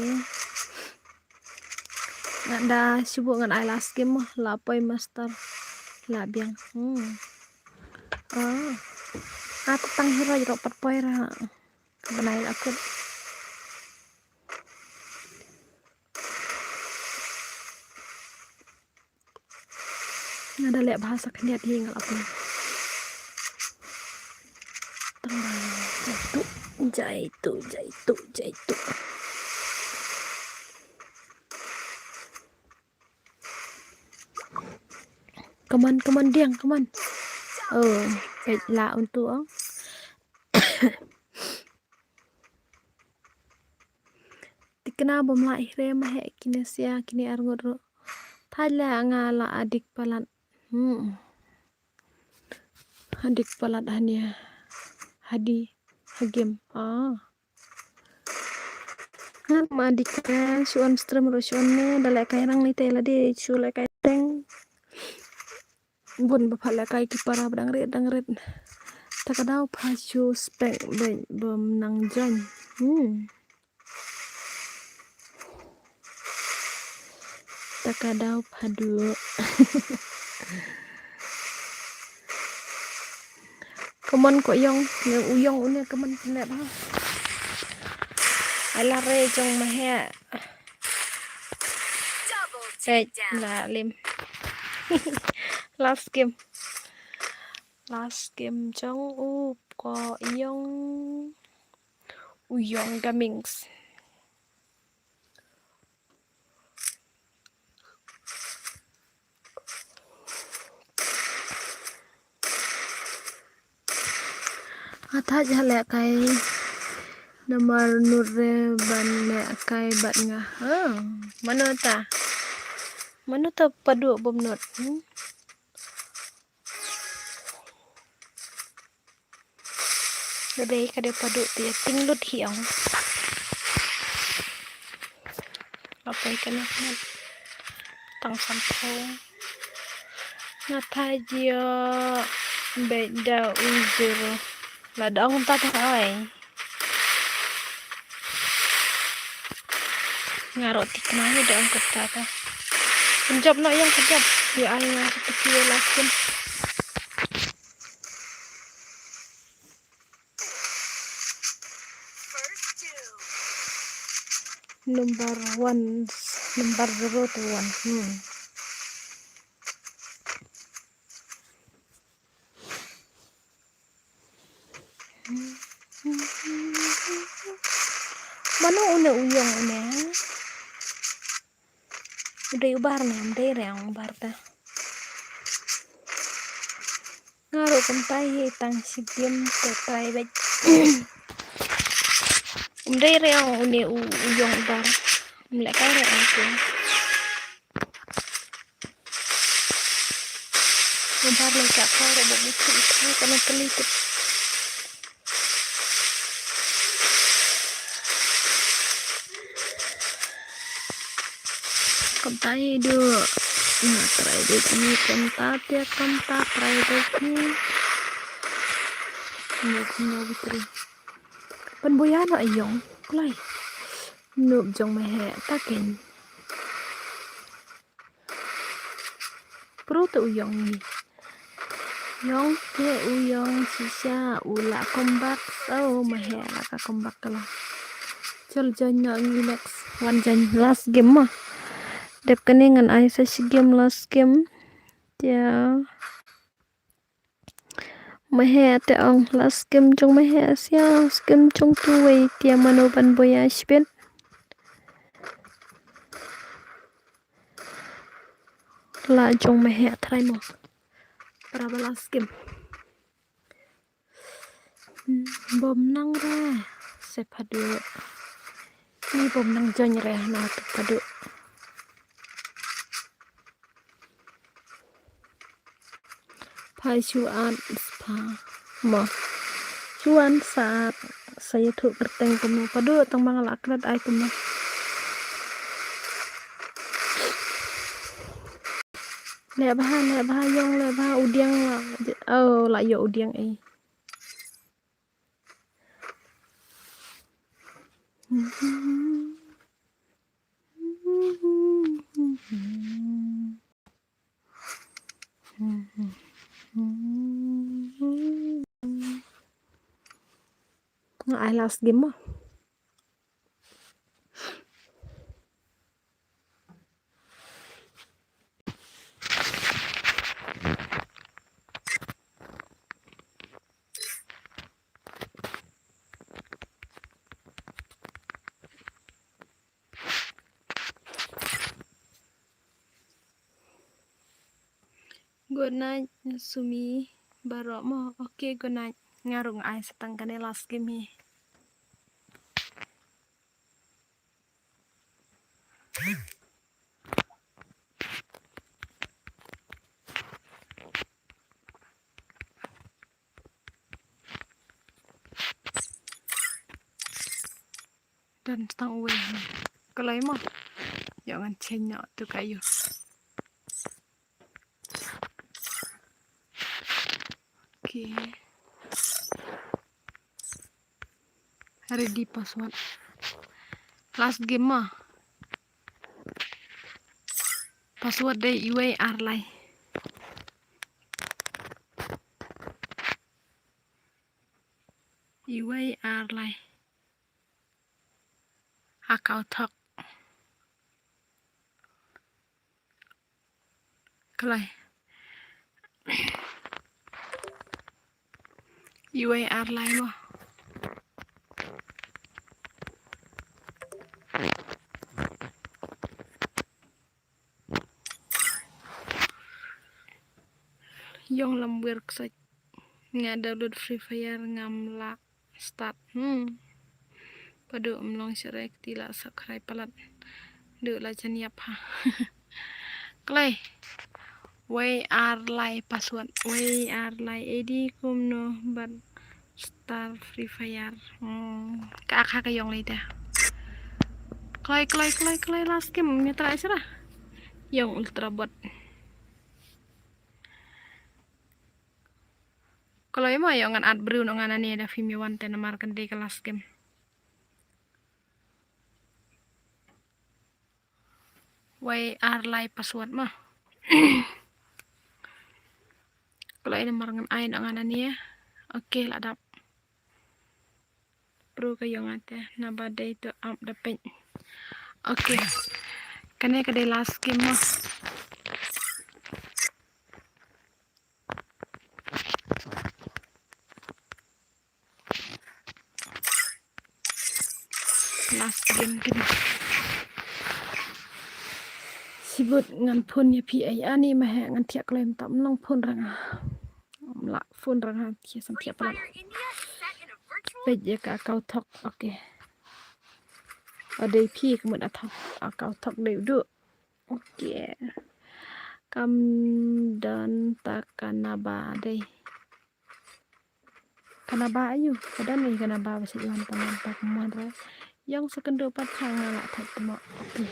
Ngan da shu bu ngan ai last game mo la poi master la biang. Hmm. Ah. Ata tang hero ro pat poi ra. Ka bnai la kut. Nga da leh bha sa khyndiat hi nga la pyn. Tang ba jai tu, jai tu, jai tu, jai tu. Come on, come on, Diang, come on. Oh, peit la un tu oh. kena bym lah ire ma heh kine sia kine arngut ruh. Thait leh nga la adik palat. Hmm. Adik palat hania. Hadi. Hagim. Ah. Ngan ma adik ka shu on stream ruh shu on ne da leh kai rang ni te la de shu leh kai teng. Bun ba pha leh kai ki para ba dang rit dang rit. Ta ka daw pha shu spek bek bym nang join. Hmm. Ta ka daw pha du. Come on ko yong, ne u yong une come on ne ba. Ai la re jong ma heh. Peit la lim. Last game. Last game jong u ko yong. U yong Gamings. Nga thait ha leh kai namar nud re ban leh kai bad nga. Ha, mano ta? Mano ta Padu bym nud? Hmm? Ka dei ka dei Padu te ting lut hi ong. Apai kena kena tang sampung. Nga thait jia beit da u zero. La dong ta ta ai. Nga ro ti kena ni da ong kata ta. Kynjop no yang kynjop. Ïa ai nga kata ki last game. Number one, number zero to one. Hmm. Mano une u yong une? U dei u bar ne, um dei re ong u bar ta. Nga ruh kumta hi tang shi game te try beit. Um dei re ong une u, u yong u bar. Um leh kai re ong te. U bar leh ka ko re ba bitu itu kana kali tu. Kumta hi du. Nga try dei ni kumta te kumta try dei ni. Ni ni bitri. Pan boya na ayong. Kulai. Nup jong ma heh ta ken. Pro te u yong ni. Yong te u yong shisha u la comeback. Oh, ma heh la ka comeback ka la. Chal join na ngi next. Wan join last game ma. Dep kane ngan ai sa shi game last game. Tia. Ma heh te ong last game jong ma heh sia, last game jong tu wei tia mano ban boya shibit. La jong ma heh try mo. Para ba last game. Hmm, bom nang re. Se Padu. Ni bom nang join re na tu Padu. Pha shu at pha. Mo. Shu an sa at. Sa ïathuh kyrteng kumno. Padu tang ba nga la klet ai kumno. Leh bha, leh bha, yong leh bha, u diang la. Oh, la ïoh u diang ei. Nga ai last game mo. Good night, Sumi. Baroh mo. Okay, good night. Nga ruh nga ai sa tang kane last game hi. Don tang uwei. Kloi mo. Ïoh ngan change noh tu ka ïoh. Okay. Ready password. Last game mo. Password dei iwei ar lai. Iwei ar lai. Account thok. Kloi. Iwei ar lai mo. Ïong lam wir ksaj. Nga download Free Fire ngam lah start. Hmm. Padu mlong shere kti lah subscribe palat. Du lah jan ïap ha. Kloi. Wei ar lai password. Wei ar lai I D kumno bad start Free Fire. Hmm. Ka ak ha ka ïong lai te. Kloi, kloi, kloi, kloi last game. Ïa try sera. Ïong ultra bot. Kloi mo ïong ngan add briew noh ngan ani da phim ïa wan te namar kan dei ka last game. Wei ar lai password mo. Kloi namar ngan ai noh ngan ani. Okay, la dap. Pro ka ïong ate naba dei to ap da peit. Okay. Kane ka dei last game mo. Last game kane. Sibut ngan phone ïa phi ai ani ma he ngan thiah kloi mynta mlong phone rang. Mla phone rang ha thiah sam thiah palat. Peit ïa ka account thok. Okay. Adei phi ka mut a thok account thok dei u du. Okay. Kam don ta ka naba dei. Ka naba ayu, ka don ni ka naba ba sa wan ta man ta ka mon re. Ïong sa kyndu pat ha nga la thok tmo. Okay.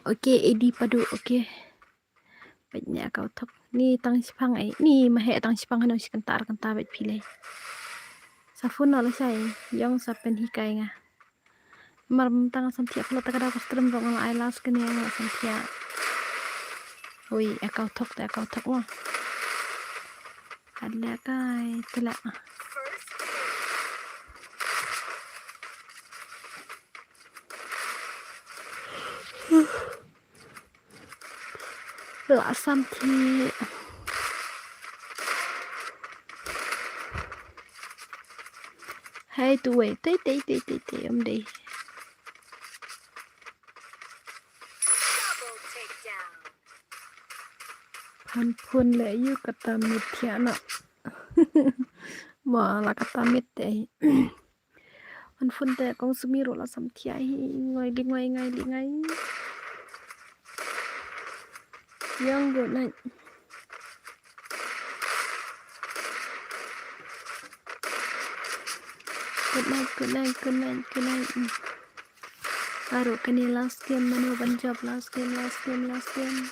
Okay, A D padu, okay. Peit ne account thok. Ni tang shipang ai. Ni ma he tang shipang hano shi kynta ar kynta bad phi lei. Sa phone no la shai. Ïong sa pynhikai nga. Mar tang sam thiah phlot ta ka da ka stream rong ai last kane nga sam thiah. Ui, account thok te account thok mo. Ad le kai te la. La sam thiah. Hai tu wei, tei tei tei tei tei um dei. Phan phone le yu kata mit thiah na. Ma la kata mit te. An phone te kong sumi ro la sam thiah hi ngai li ngai ngai li ngai. Ïong good night. Good night, good night, good night, good night. Baru kane last game mano ban jop last game, last game, last game.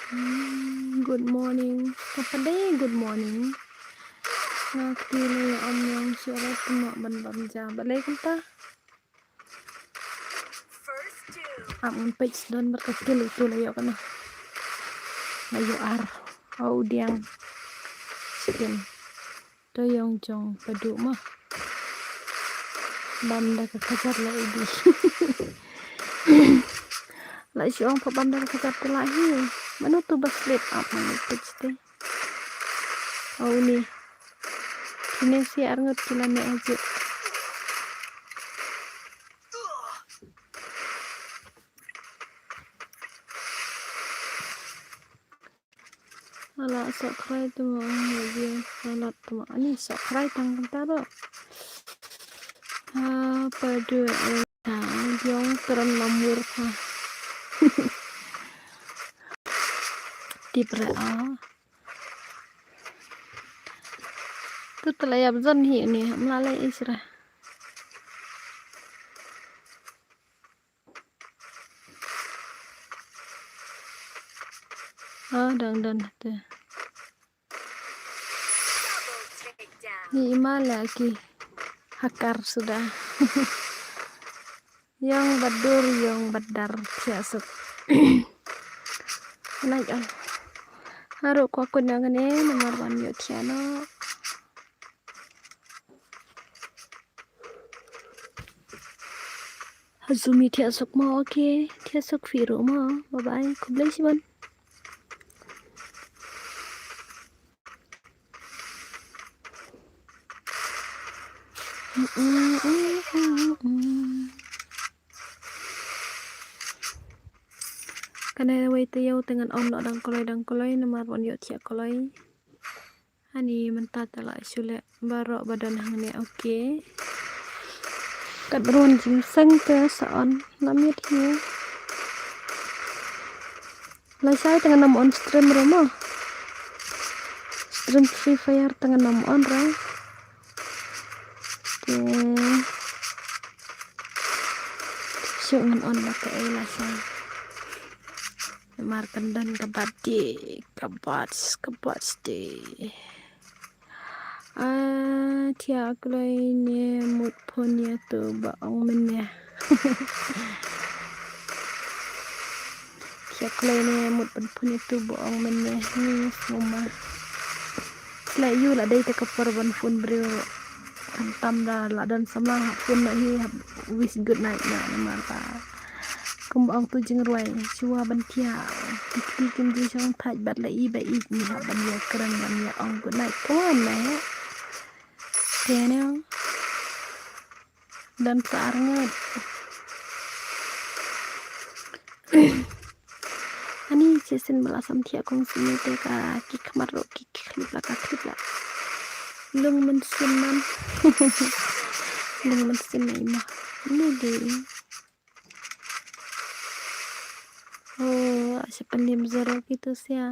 Hmm, good morning. Apa dei good morning? Nga kti le om yang suara tuma ban bam ja. Balai kenta? Ap ngan peit sdon bad ka skill utu la ïoh kane. La ïoh ar. Au diang. Skin. To ïong jong padu ma. Bam da ka kajar la idi. La shu ong pha bam da ka jap te la hi. Mano tu ba slip up mano tu jte. Au ni. Kine si arngut ki la ne aje. Ala subscribe tu mo, video salat tu mo. Ani subscribe tang kanta tu. Ha, padu, eh, ha, jong keren namur ha. Tipre a. Tu telayap zon hi ni, mlalai isra. Ah, dang dan te. Ni ima la ki hakar suda. Yang badur, yang badar, thiah suk. Naik al. Haru ko aku nang ne, nomor wan yo thiah no. Hazumi thiah suk mo, okay. Thiah suk firu mo. Bye bye. Khublei shibun. Kane wei te yow te ngan on noh dang koloi dang koloi namar wan yoh thiah koloi. Hani mynta te la shu leh baroh ba don hangne, okay. Kat ba run jingseng te sa on la miet hi. Lashai te ngan ym on stream ruh mo. Stream Free Fire te ngan ym on ruh. Te shu ngan on ba ka ei lashai. Mar kan don ka bat de, ka bat, ka bat de. Ah, thiah kloi ne mut phone ïa tu ba ong mynne. Thiah kloi ne mut ban phone ïa tu ba ong mynne. Ni sngewma. Shlei ïu la dei te ka por ban phone briew. Khamtam da la don samla hap phone na hi hap wish good night na namar ta. Kumba ong tu jingrwai shuwa ban thiah. Ki kti kim ju shong thait bad la i ba i ni hap ban ïa kren ban ïa ong good night. Come on, mate. Te ne ong. Don sa arngut. Ani shisien ba la sam thiah kong sini te ka ki khmat ruh ki khlip la ka khlip la. Lung mynsiem man. Lung mynsiem na ima. Ni de. Oh, asha panim zero kitu sia.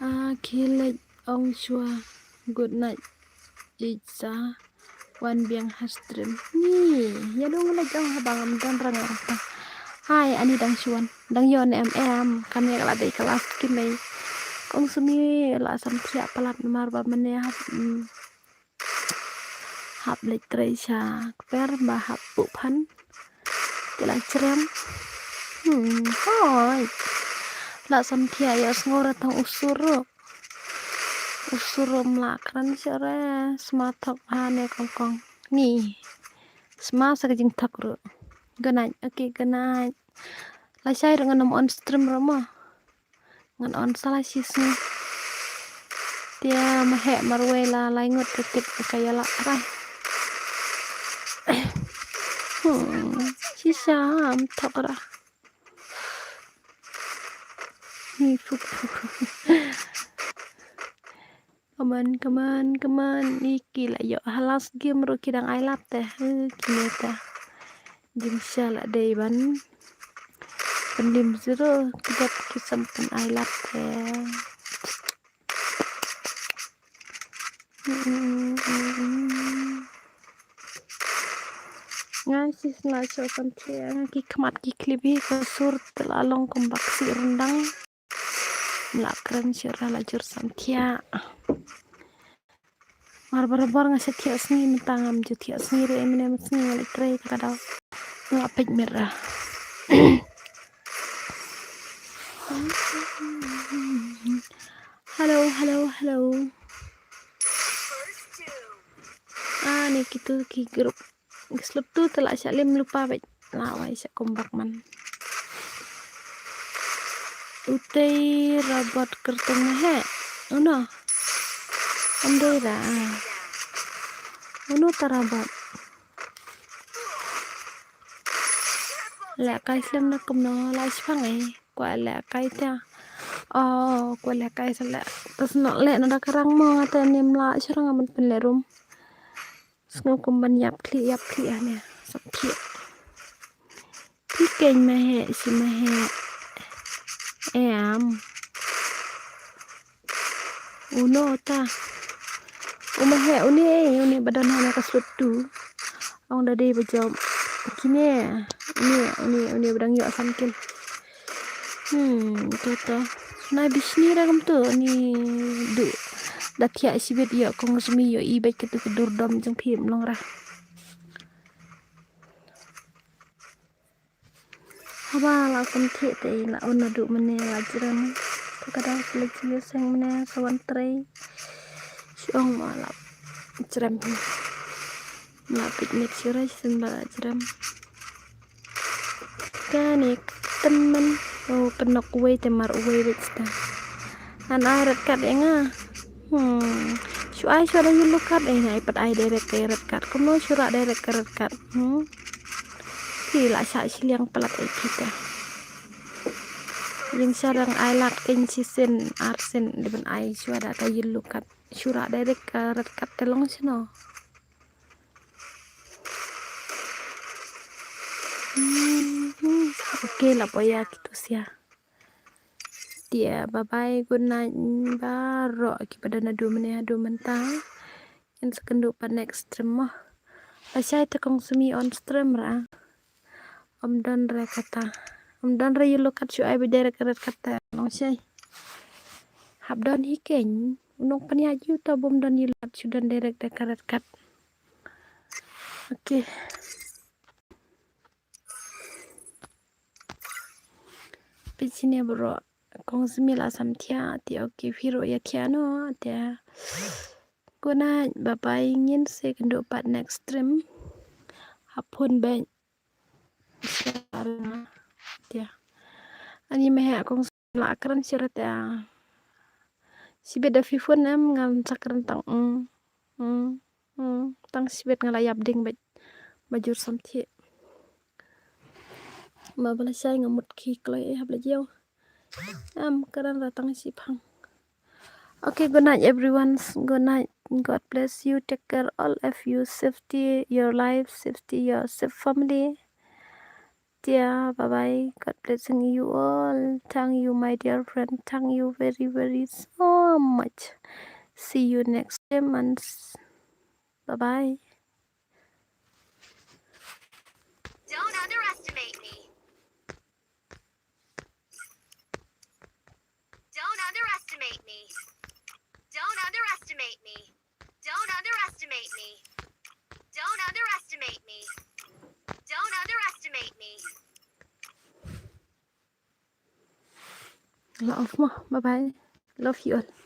Ah, khie leit ong shuwa. Good night. Ïeit sa wan biang ha stream. Ni, ïa dong leit ong haba ngam don rang rang. Hai, ani dang shuwan. Dang ïoh ne em em. Kam ïa ka la dei ka last skin lei. Kong sumi la sam thiah palat namar ba mane hap. Hmm. Hap leit trei sha kper ba hap buh phan. Te la jrem. Hmm, hoi. La sam thiah ïa sngew ra tang u sur ruh. U sur ruh mla kren sha re sma thok ha ne kong kong. Ni. Sma sa ka jingthok ruh. Good night. Okay, good night. Lashai ruh ngan ym on stream ruh mo. Ngan on sa la shi sngi. Te ma heh marwei la lai ngut te tip ka ïa la rai. Hmm, shisha am thok ra. Ni fuk fuk. Come on, come on, come on. Ni ki la ïoh ha last game ruh ki dang ai lap te. He, kine te. Jingshisha la dei ban pyndim zero, ki dap ki sam pyn ai lap te. Nga Tis na cho samthiah ki khmat ki khlip hi ka sur te la long kum bak si rundang. La kren shuh ra la jur samthiah. Mar barabor nga sha thiah sngi mynta ngam ju thiah sngi re mene sngi nga la trei ka daw. Nga pek mera. Hello, hello, hello. Ah, ni kitu ki group. Slot tu te la sha lim lupa bad la wai sha kumbak man. Utei robot kertung ma he. Uno. Andai ra. Uno ta robot. La kai slem na kumno la shpang ai. Kwa la kai ta. Oh, kwa la kai sa la. Tas no le na da karang mo ngate nim la shirang aman pen le rum. Sngew kum ban ïap khlieh ïap khlieh ane. Sap khlieh. Phi keiñ ma heh shi ma heh. Em. Uno ta. U ma heh une une ba don hana ka slot tu. Ong da dei ba jop. Kine. Une une une ba dang ïoh sam kin. Hmm, to to. Na bishni ra kam tu ni du. Da thiah shibit ïoh kong sumi ïoh i bek katu ka dur dom jong phi mlong ra. Haba la samthiah te la un na du mane la jrem. Ka da la jiu seng mane sa wan trei. Shong ma la jrem. La picnic shurai sin ba la jrem. Kane ktemen. Oh, penok uwei te mar uwei bit sta. An ai red card ïa nga. Hmm. Shu ai shu da yellow card eh, ai pat ai direct ka red card. Kumno shu rah direct ka red card. Hmm. Phi la sha shiliang palat ai phi te. Yin sha dang ai lad keiñ shisien arsien dei ban ai shu da ka yellow card. Shu rah direct ka red card te long shano. Hmm. Okay, la poya kitu sia. Tia, bye bye, good night, baroh kiba don haduh mynne haduh mynta. Ngin sa kynduh pat next stream mo. Lashai te kong sumi on stream ra. Ym don re kata. Ym don re yellow card shu ai ba direct red card te long shai. Hap don hi keiñ. U nongpynïaid ïa uta bym don yellow card shu don direct red card. Okay. Phi shane baroh. Kong simi la samthiah te, okay, phi ruh ïa thiah noh te. Good night, bye bye, ngin sa kynduh pat next stream. Ha phone bad. Te. Ani meh kong la kren shuh te. Shibit da phi phone em ngan sa kren tang. Mm. Mm. Mm, tang shibit nga la ïap ding bad. Ba jur samthiah. Ma ba lashai nga mut ki kloi eh hap la jiaw. Em kren ra tang shiphang. Okay, good night everyone. Good night. God bless you. Take care all of you. Safety your life, safety your safe family. Dear, bye bye. God blessing you all. Thank you, my dear friend. Thank you very, very so much. See you next time and s- bye bye. Don't underestimate me. Don't underestimate me. Don't underestimate me. Don't underestimate me. Don't underestimate me. Don't underestimate me. Love mo. Bye bye. Love you all.